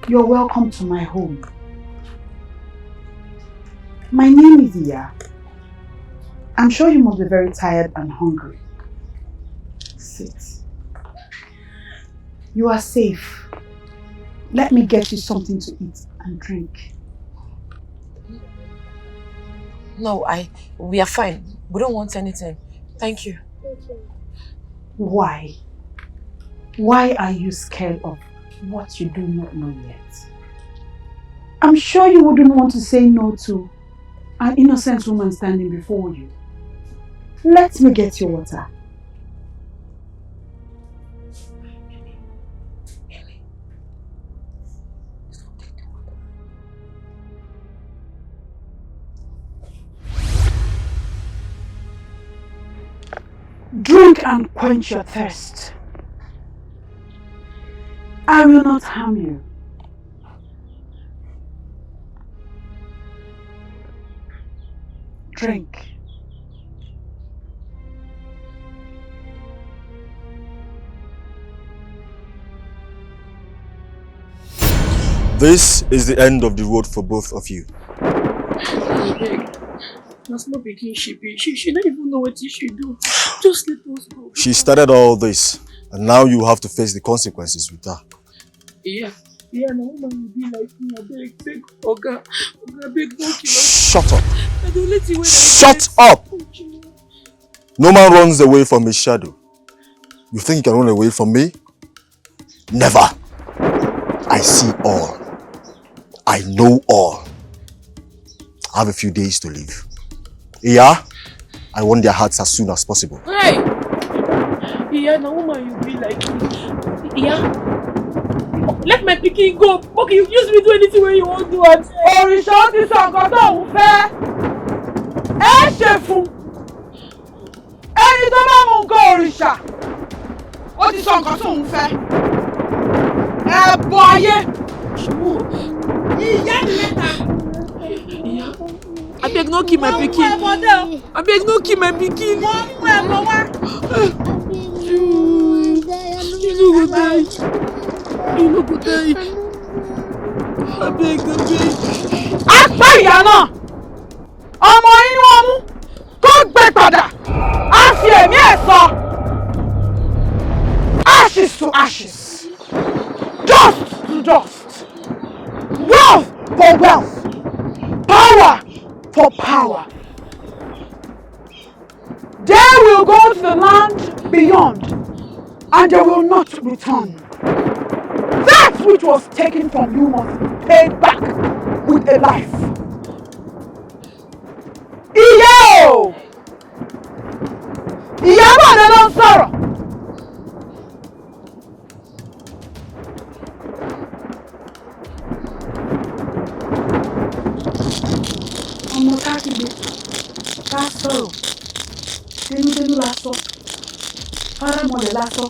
You're welcome to my home. My name is Iya. I'm sure you must be very tired and hungry. Sit. You are safe. Let me get you something to eat and drink. No, I, we are fine. We don't want anything. Thank you. Why? Why are you scared of what you do not know yet? I'm sure you wouldn't want to say no to an innocent woman standing before you. Let me get you water. Drink and quench your thirst. I will not harm you. Drink. This is the end of the road for both of you. Abeg, na small pikin she be. She, she no even know wetin she do. Just let us go. She started all this, and now you have to face the consequences with her. Yeah, yeah, na woman you be like me. Abeg, beg, oga, oga, beg, no kill us. Shut up. Na the only thing wey I Shut get. Up! No man runs away from his shadow. You think you can run away from me? Never. I see all. I know all. I have a few days to live. Yeah? I want their hearts as soon as possible. Hey! Yeah, na woman you be like this. Yeah? Let my pikin go. Okay, you use me do anything wey you wan do am. Òrìṣà ó ti sọ nǹkan tó òun fẹ́. Ẹ ṣe fún. Ẹni tó bá mú nǹkan òrìṣà, ó ti sọ nǹkan tó òun fẹ́. Ẹ bọ ayé. Ìyá mi mẹ́ta. Abeg, no kill my pikin. Abeg, no kill my pikin. Wọ́n mú ẹbọ wá. You no go die. You no go die. Abeg, abeg. Apá ìyá náà. Ọmọ inú ọmú tó gbé padà. A fi ẹ̀mí ẹ̀ sọ. Ashes to ashes. Dust to dust. Wealth for wealth. Power for power. They will go to the land beyond, and they will not return. That which was taken from you must be paid back with a life. Ìyá o! Ìyá Bọ̀dé ló ń sọ̀rọ̀. Ọmọ ká kígbe, ká sọ̀rọ̀, dénúdénú la sọ, fárámọlẹ̀ la sọ,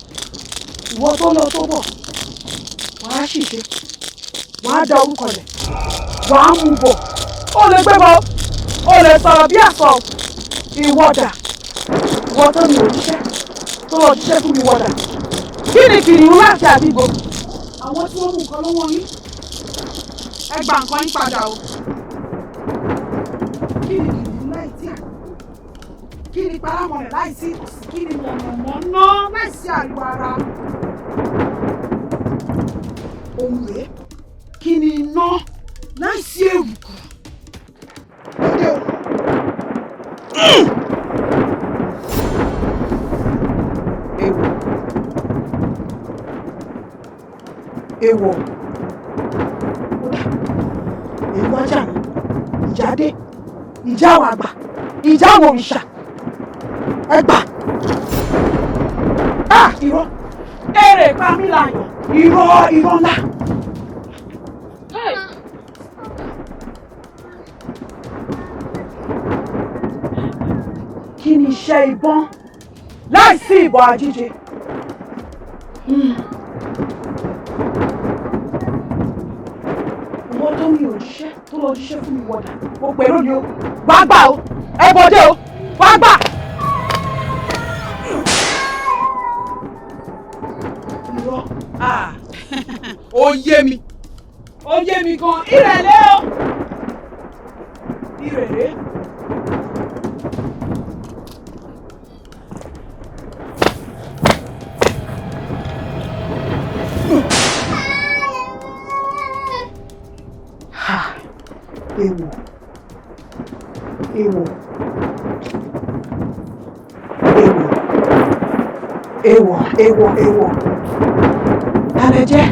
ìwọ tó lọ tó bọ̀, wàá ṣìṣe, wàá da orúkọ lẹ̀, wàá mú bọ̀, ó lè gbé bọ̀, ó lè sọ̀rọ̀ bí àsọ, ìwọ dà, ìwọ tó ní òjíṣẹ́, tó lọ jíṣẹ́ fún mi wọ́dà. Kí ni kìnìún láti àdìgbò? Àwọn tí wọ́n mú nǹkan lọ́wọ́ yín, ẹ gba nǹkan yín padà o. Kí ni kìnìún láì tí àdìgbò? Kí ni paramọ̀lẹ̀ láì sí ìkòsí? Kí ni mọ̀nàmọ́ná láì sí ariwo ara? Ohun rèé, kí ni iná láì sí èrùkù? Òde o. Mm. Èèwọ̀. Èèwọ̀. Kódà, èèwọ̀ ajá mi. Ìjà dé. Ìjà àwọn àgbà. Ìjà àwọn òrìṣà. Ẹ gbà. Ah, irọ́. Èrè pa mí láyọ̀. Irọ́, irọ́ ńlá. Kí ni iṣẹ́ ìbọn láìsí ìbọn ajíje? Hmm. Ìwọ tó mi ò jíṣẹ́, tó lọ jíṣẹ́ fún mi wọ̀dà. Mo pè lónìí o. Wá gbà o. Ẹ bọ̀dé o. Wá gbà. Irọ́. Ah. Ó yé mi. Ó yé mi gan. Ìrẹ̀lẹ̀ o. Ìrẹ̀lẹ̀. Ha! Èèwọ̀. Èèwọ̀. Èèwọ̀. Èèwọ̀, èèwọ̀, èèwọ̀. Ta lẹ jẹ́?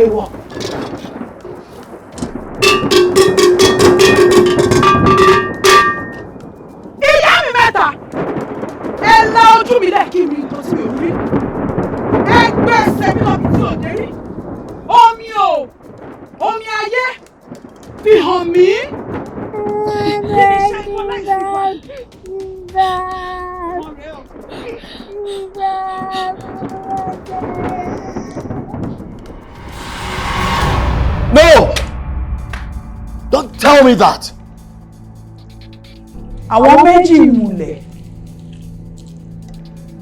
Èèwọ̀. Ìyá mi mẹ́ta, ẹ la ojú mi lẹ̀ kí n rí nǹkan tí mi ò rí. Ẹ gbé ẹsẹ̀ mi lọ bí tí ò dé rí. Omi o, omi ayé, fi hàn mí. Kí ni iṣẹ́ ìwọ láì ṣe wá? No! Don't tell me that! Àwọn méjì múlẹ̀.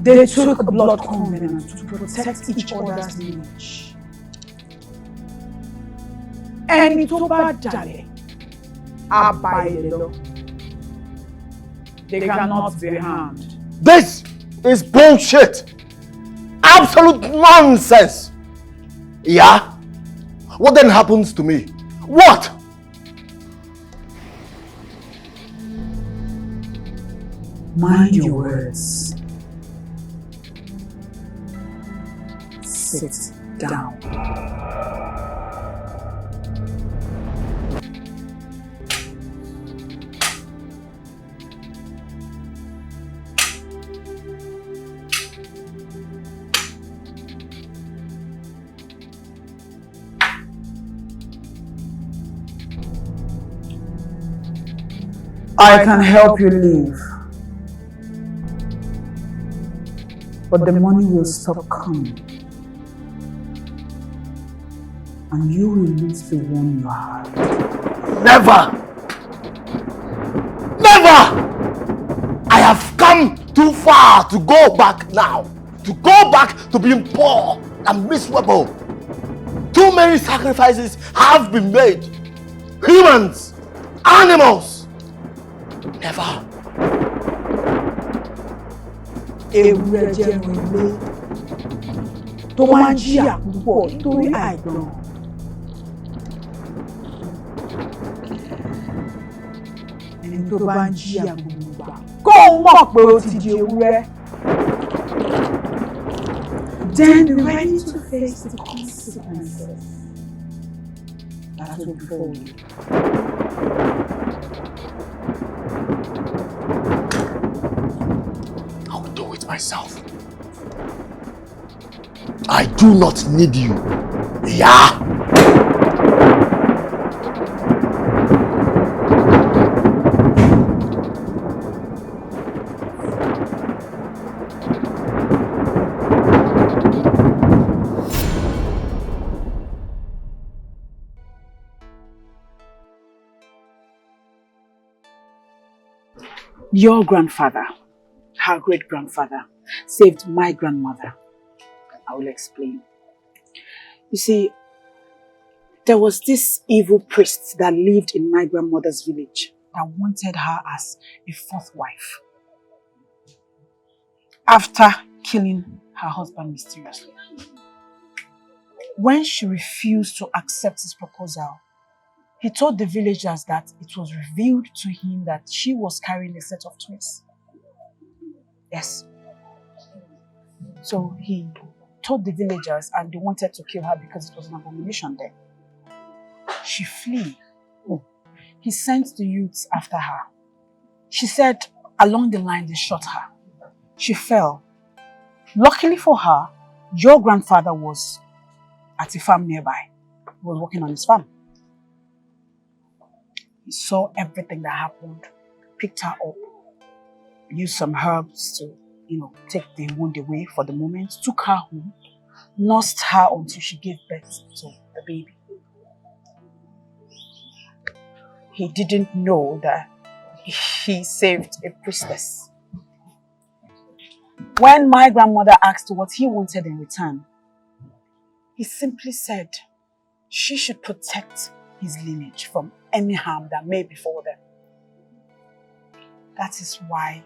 They took a blood covenant to protect each other's lineage. Ẹni tó bá dalẹ̀, á bá ilẹ̀ lọ. They cannot be harmed. This is bullshit. Absolute nonsense. Yeah? What then happens to me? What? Mind your words. Sit down. I can help you leave, but the money will stop coming, and you will lose the one you had. Never! Never! I have come too far to go back now. To go back to being poor and miserable. Too many sacrifices have been made. Humans, animals. Never. Ewúrẹ́ jẹ́ ẹran ilé tó máa ń jìyà púpọ̀ nítorí àìgbọràn. Ẹni tó bá ń jìyà gbogbo ìgbà, kó o mọ̀ pé o ti di ewúrẹ́. Then be ready to face the consequences that will befall you. I will do it myself. I do not need you. Yeah. Your grandfather, her great grandfather, saved my grandmother. I will explain. You see, there was this evil priest that lived in my grandmother's village that wanted her as a fourth wife after killing her husband mysteriously. When she refused to accept his proposal, he told the villagers that it was revealed to him that she was carrying a set of twins. Yes. So he told the villagers and they wanted to kill her because it was an abomination there. She flee. He sent the youths after her. She said along the line they shot her. She fell. Luckily for her, your grandfather was at a farm nearby. He was working on his farm. He saw everything that happened, picked her up, used some herbs to, you know, take the wound away for the moment, took her home, nursed her until she gave birth to the baby. He didn't know that he saved a priestess. When my grandmother asked what he wanted in return, he simply said she should protect his lineage from any harm that may befall them. That is why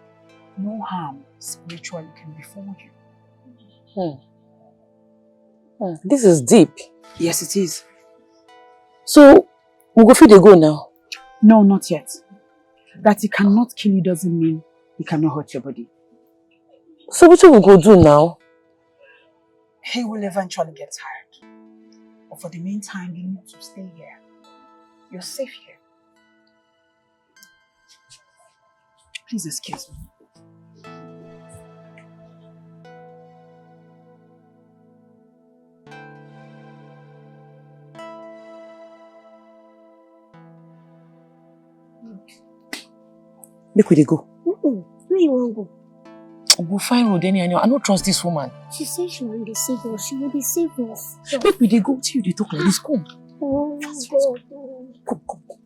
no harm spiritually can befall you. Hmm. Hmm. This is deep. Yes, it is. So, we go fit dey go now? No, not yet. That he cannot kill you doesn't mean he cannot hurt your body. So wetin we go do now? He will eventually get tired. But for the meantime, you need to stay here. You're safe here. Please excuse me. Make we dey go. Mm-mm. Where you wan go? We go find road anyhow. I no trust this woman. She say she wan dey save us. She go dey save us. Make we dey go. Wetin you dey talk like this? Come. Oh God. Come, come, come.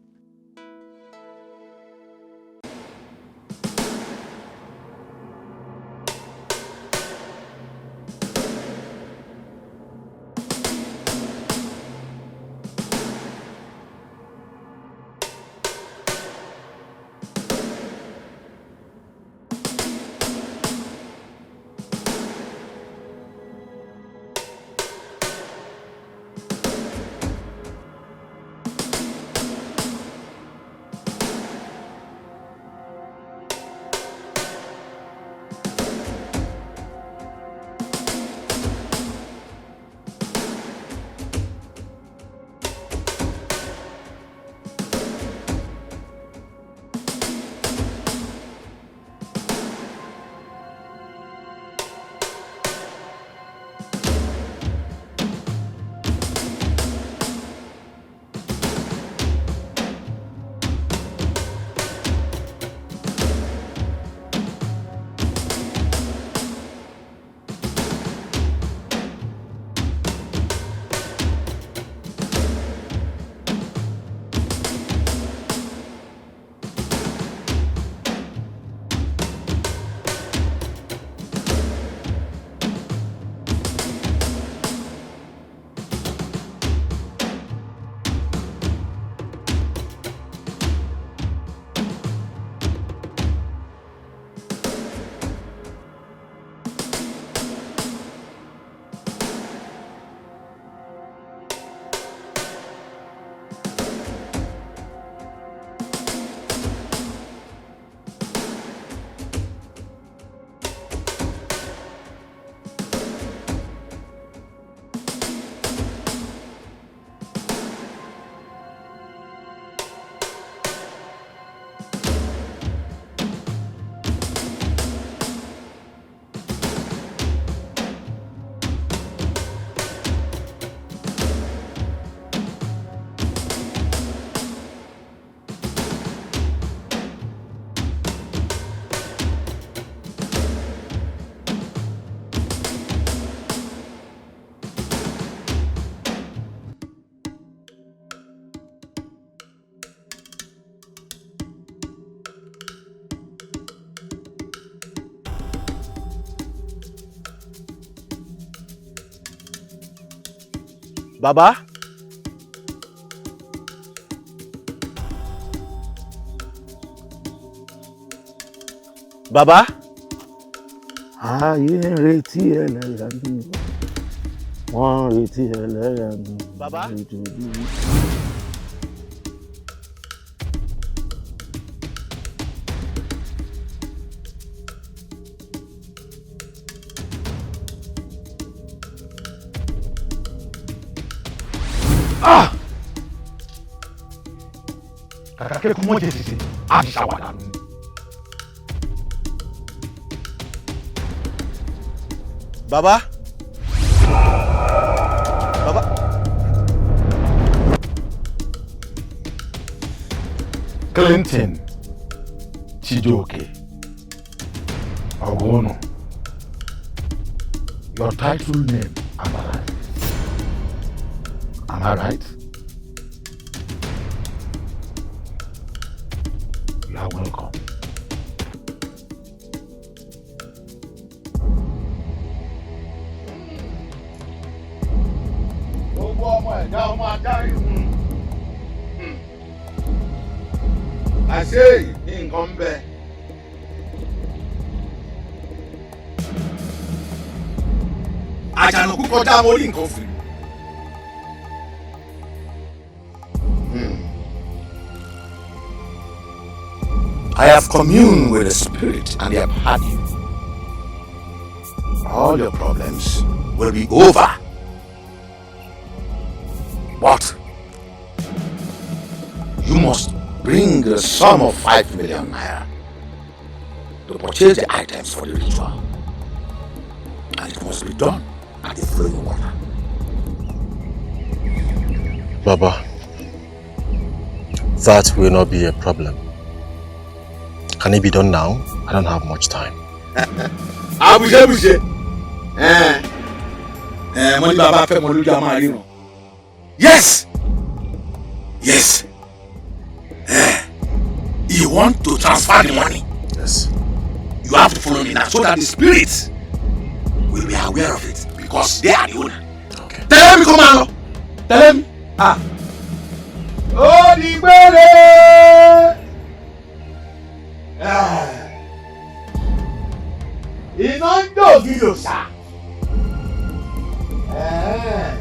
Baba? Baba? Ayé ń retí ẹlẹ́yà mi. Wọ́n ń retí ẹlẹ́yà mi. Baba? Ah! Kàkà kẹ́kọ̀ọ́ mọ́ jẹ sisi, a ti ṣàwàdà nù. Baba. Baba. Clinton Chijoke Ogono. Your title name, am I right? Am I right? You are welcome. Gbogbo ọmọ ẹ̀dá ọmọ adarí hun. Àṣé nǹkan ń bẹ. Àjànàkú kọjá mo rí nǹkan fìrí. Hmm. I have communed with the spirit and they have heard you. All your problems will be over. But you must bring the sum of five million naira to purchase the items for the ritual. And it must be done at the flowing water. Baba, that will not be a problem. Can it be done now? I don't have much time. Àbùṣebùṣe. Eh. Eh, wọ́n ní bàbá fẹ́ mọ lójú a máa ríran. Yes. Yes. Eh. You want to transfer the money? Yes. You have to follow me now so that the spirits will be aware of it because they are the owner. Okay. Tẹ̀lé mi kó máa lọ. Tẹ̀lé mi. Ah. Ó di gbére. Ah. Iná ń jó ògiri òòṣà. Eh.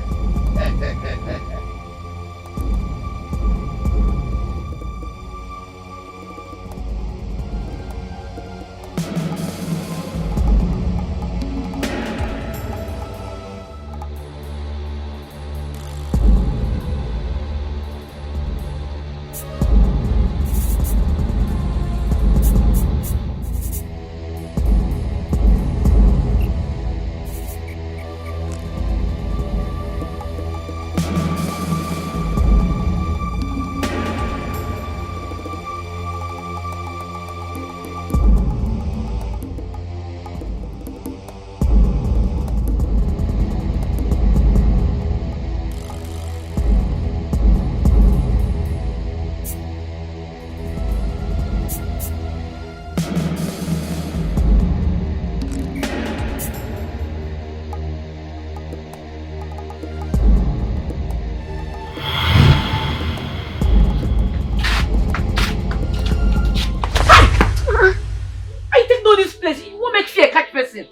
I take know this place. You won't make fear catch person.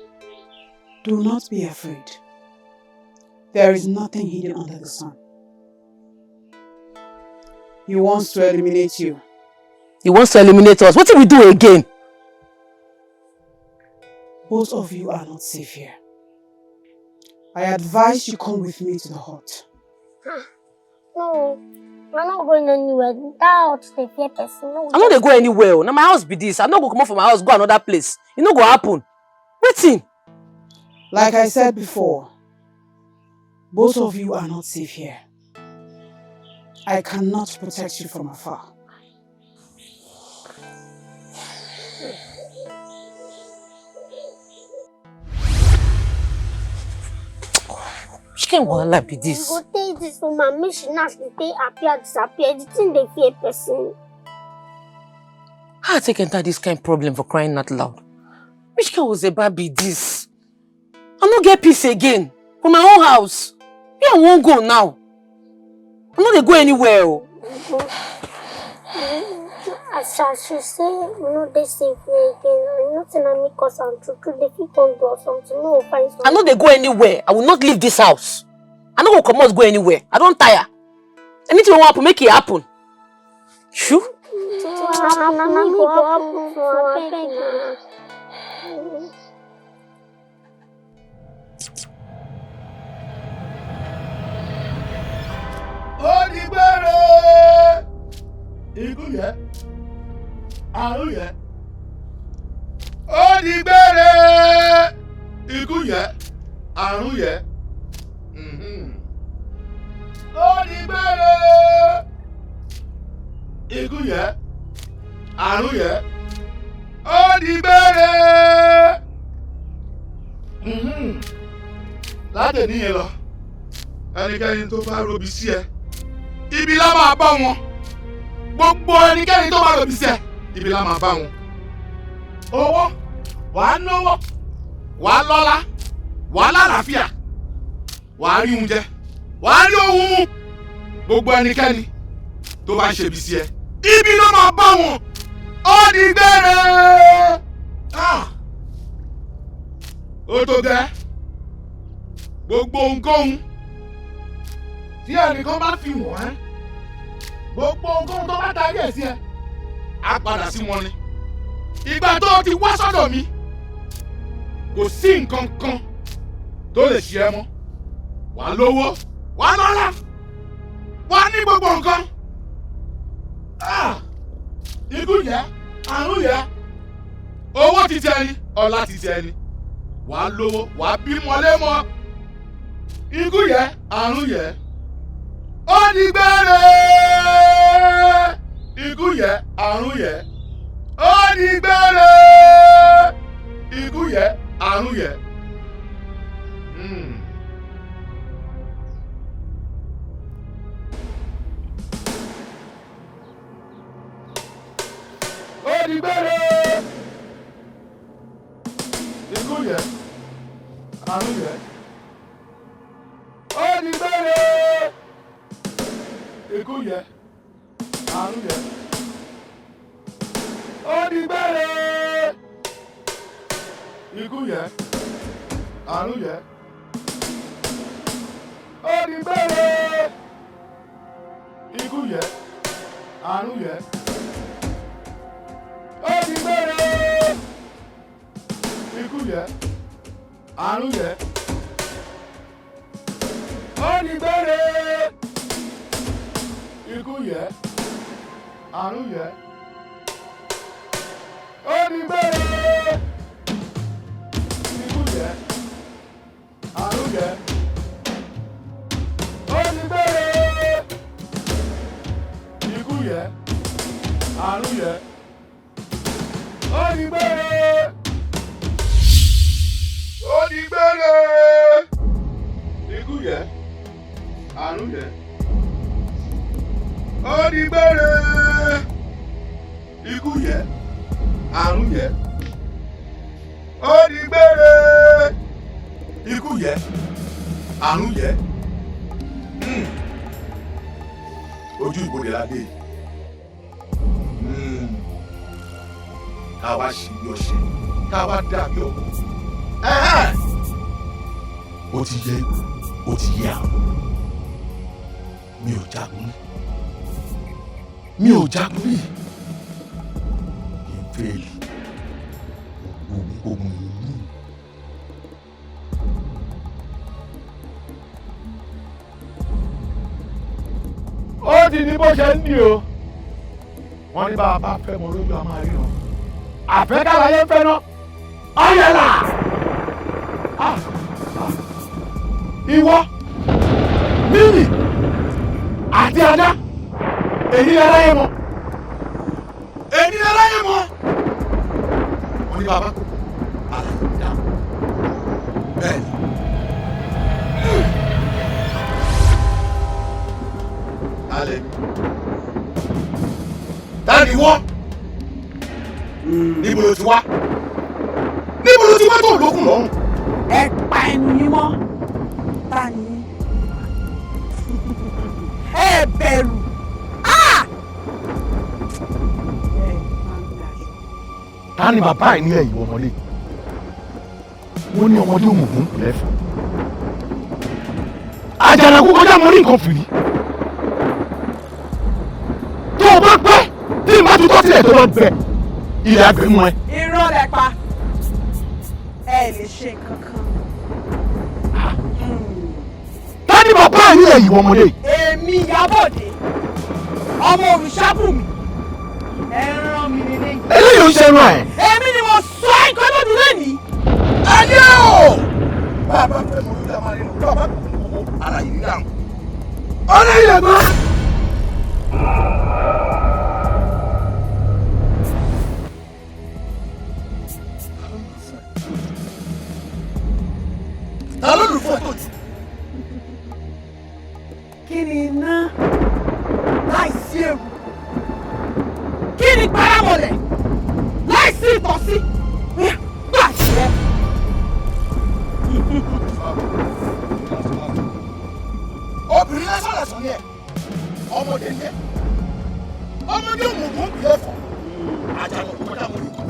Do not be afraid. There is nothing hidden under the sun. He wants to eliminate you. He wants to eliminate us. What did we do again? Both of you are not safe here. I advise you come with me to the hut. No, I'm not going anywhere. That hut dey fear person. No, I no dey go anywhere. Now my house be this. I no go comot from my house, go another place. It no go happen. Wetin? Like I said before, both of you are not safe here. I cannot protect you from afar. Which kind wahala be this? You go take this woman, make she now she dey appear, disappear. The thing dey fear person. How I take enter this kind problem for crying out loud? Which kind Ozeba be this? I no get peace again for my own house. Where I wan go now? I no dey go anywhere o. As as she say we no dey safe here again, I no think na me cause am true true. They fit come do us something. No, find something. I no dey go anywhere. I will not leave this house. I no go comot go anywhere. I don tire. Anything wey wan happen, make e happen. Shoo. Na na me go happen for abeg na. Ó di gbére. Ikú yẹ. Àrùn yẹ. Ó di gbére. Ikú yẹ. Àrùn yẹ. Mhm. Ó di gbére. Ikú yẹ. Àrùn yẹ. Ó di gbére. Mhm. Látẹ̀ní yẹn lọ, ẹnikẹ́ni tó bá robi sí ẹ, ibi la máa bá wọn. Gbogbo ẹnikẹ́ni tó bá robi sí ẹ, ibi la máa bá wọn. Owó, wàá náwó, wàá lọ́lá, wàá lálàáfíà, wàá rí oúnjẹ, wàá rí ohun mu. Gbogbo ẹnikẹ́ni tó bá ṣe bí sí ẹ, ibi ló máa bá wọn. Ó di gbére. Ah! Ó tó gẹ́. Gbogbo ohunkóhun tí ẹnìkan bá fi wọ̀n ẹ́, gbogbo ohunkóhun tó bá tarí ẹ̀ sí ẹ, á padà sí wọn ni. Ìgbà tó o ti wá sọ́dọ̀ mi, kò sí nǹkan kan tó lè ṣe ẹ́ mọ́. Wà á lówó, wà á lọ́lá, wà á ní gbogbo nǹkan. Ah! Ikú yẹ, àrùn yẹ, owó ti tẹ ni, ọlá ti tẹ ni. Wà á lówó, wà á bímọ lẹ́mọ. Ikú yẹ, àrùn yẹ. Ó di gbére. Ikú yẹ, àrùn yẹ. Ó di gbére. Ikú yẹ, àrùn yẹ. Hmm. Ó di gbére. Ikú yẹ. Àrùn yẹ. Ó di gbére. Ikú yẹ. Àrùn yẹ. Ó di gbére. Ikú yẹ. Àrùn yẹ. Ó di gbére. Ikú yẹ. Àrùn yẹ. Ó di gbére. Ikú yẹ. Àrùn yẹ. Ó di gbére. Ikú yẹ. Àrùn yẹ. Ó di gbére. Ikú yẹ. Àrùn yẹ. Ó di gbére. Ikú yẹ. Àrùn yẹ. Ó di gbére. Ó di gbére. Ikú yẹ. Àrùn yẹ. Ó di gbére. Ikú yẹ. Àrùn yẹ. Ó di gbére. Ikú yẹ. Àrùn yẹ. Hmm. Ojú ìbodè la dé. Hmm. Ká wá ṣe bí ọṣẹ, ká wá dà bí ọkọ. Ẹ̀hẹ́n. Ó ti yẹ, ó ti yẹ àwọn. Mi ò jagun rí. Mi ò jagun rí. Kì í fẹ́ẹ̀lì. Ogun ogun yìí. Ó ti ní bó ṣe ń di o. Wọ́n ní bá a bá fẹ́ mọ lójú a máa ríran. Àfẹ́kàlàyé fẹ́ ná. Ọ̀yẹ̀là. Ah, ah. Ìwọ, mímì àti ajá, èyí lẹ́rẹ́ yẹn mọ́. Èmi aráyé mọ́. Wọ́n ní bàbá kò kú. Alẹ́ kò dá. Bẹ́ẹ̀ni. Alẹ́. Ta ni wọ́n? Níbo ló ti wá? Níbo ló ti wá tó lókun lọ́rùn? Ẹ pa ẹnu yín mọ́. Ta ni? bẹ̀rù. Ah! Ta ni bàbá ẹ̀ nílẹ̀ ìwọ ọmọdé? Wọ́n ní ọmọdé òmùgún kò lẹ́fọ̀. Àjànàkú kọjá mo rí nǹkan fìrí. Tó o bá pẹ́ tí n bá tutọ́ sílẹ̀ tó bá bẹ̀, ilẹ̀ àgbẹ̀ mú ẹ. Irọ́ lẹ pa, ẹ lè ṣe nǹkan kan. Ta ni bàbá ẹ̀ nílẹ̀ ìwọ ọmọdé? Èmi Ìyábọ̀dé, ọmọ Òrìṣàbùnmi, ẹ rán mi lélẹ́yìn. Eléyìí ò ń ṣe ẹran ẹ̀. Èmi ni mo sọ ẹ́ nǹkan tó dúró ní. Ayé o! Bàbá fẹ́ mọ̀ lórí àmàlẹ́ lọ, bàbá kò kò kò ara yìí dáhùn. Ọ̀rẹ́ ilẹ̀ mọ́. Ta ló lù fún ẹ tó jù? Kí ni iná láìsí èrò? Kí ni paramọ̀lẹ̀ láìsí ìtọ́sí? Ó yá, gbà jẹ́. Obìnrin lásán lásán ni ẹ, ọmọdé ni ẹ, ọmọdé òmùgún bí ẹ̀fọ́, àjànà kọjá mo lè kọ́.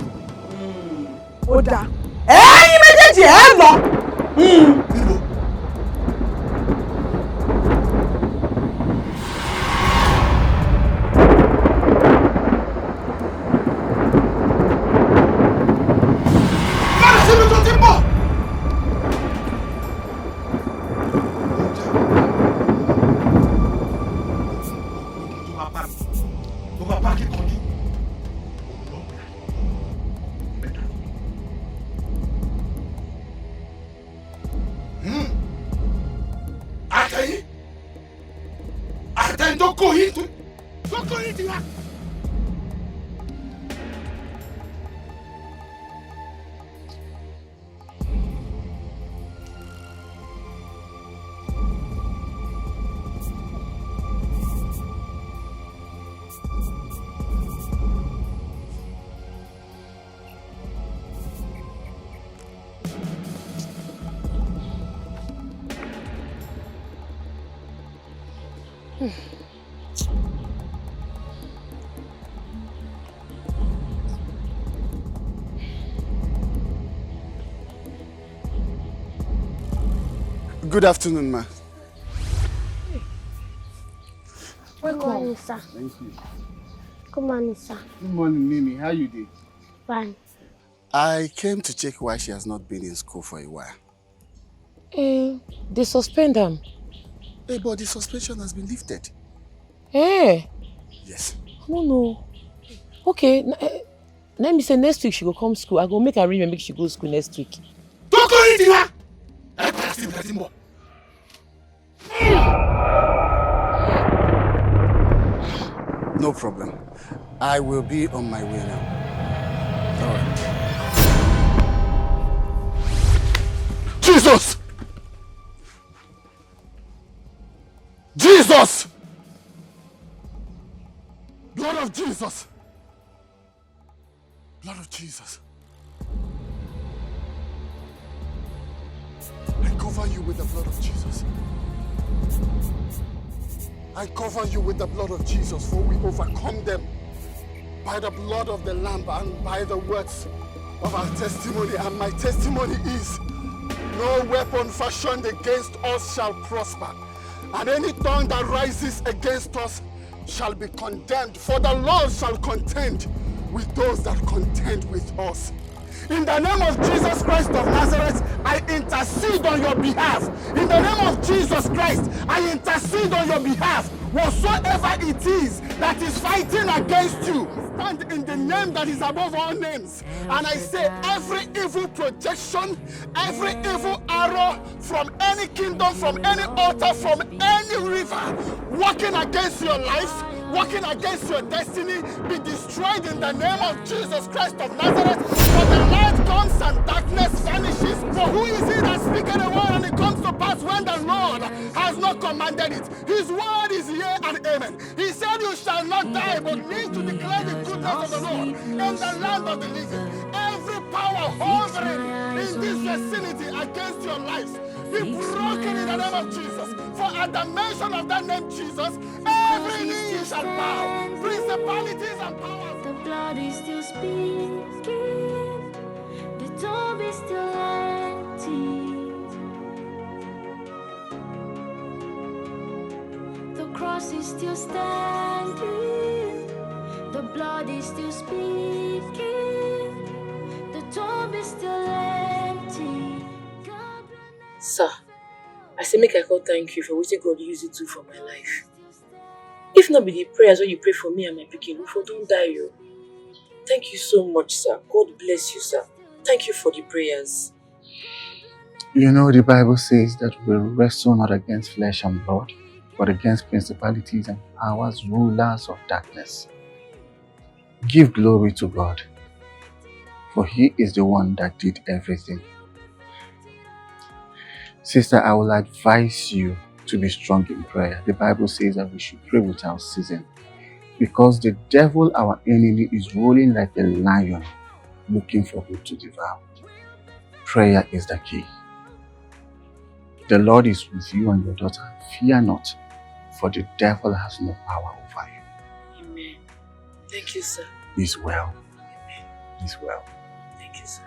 Ó dáa, ẹ̀yin méjèèjì ẹ lọ. Hmm. Níbo? Báwo ṣe ló tó ti ń bọ̀? Tó bá bá mi, tó bá bá kíkanjú, òun ló ń bẹ̀rẹ̀. Hmm. Àtẹ̀yìn, àtẹ̀yìn tó kó yín tó, tó kó yín ti wá. Good afternoon, ma. Good morning, sir. Thank you. Good morning, sir. Good morning, Mimi. How you doing? Fine. I came to check why she has not been in school for a while. Eh, they suspend am. Hey, but the suspension has been lifted. Eh, Yes. I don't know. Okay, n- eh, let me say next week she go come school. I go make arrangement make she go school next week. Tó kó yín ti wá. Ẹ padà sí ibi tí ń bọ̀. No problem. I will be on my way now. All right. Jesus! Jesus! Blood of Jesus! Blood of Jesus. I cover you with the blood of Jesus. I cover you with the blood of Jesus, for we overcome them by the blood of the Lamb and by the words of our testimony. And my testimony is, no weapon fashioned against us shall prosper, and any tongue that rises against us shall be condemned, for the Lord shall contend with those that contend with us. In the name of Jesus Christ of Nazareth, I intercede on your behalf. In the name of Jesus Christ, I intercede on your behalf. Whatsoever it is that is fighting against you, stand in the name that is above all names. And I say, every evil projection, every evil arrow from any kingdom, from any altar, from any river working against your life, working against your destiny, be destroyed in the name of Jesus Christ of Nazareth. For the light comes and darkness vanishes. For who is he that speaketh a word and it comes to pass when the Lord has not commanded it? His word is yea and amen. He said, you shall not die, but live to declare the goodness of the Lord in the land of the living. Every power hovering in this vicinity against your life, be broken in the name of Jesus. For at the mention of that name, Jesus, every knee shall bow, principalities and powers. The blood is still speaking. The tomb is still empty. The cross is still standing. The blood is still speaking. The tomb is still empty. God will never Sir, I say make I come thank you for wetin God use you do for my life. If not be the prayers wey you pray for me and my pikin, we for don die o. Thank you so much, sir. God bless you, sir. Thank you for the prayers. You know, the Bible says that we wrestle not against flesh and blood, but against principalities and powers, rulers of darkness. Give glory to God, for He is the one that did everything. Sister, I will advise you to be strong in prayer. The Bible says that we should pray without ceasing, because the devil, our enemy, is rolling like a lion looking for who to devour. Prayer is the key. The Lord is with you and your daughter. Fear not, for the devil has no power over you. Amen. Thank you, sir. It is well. It is well. Thank you, sir.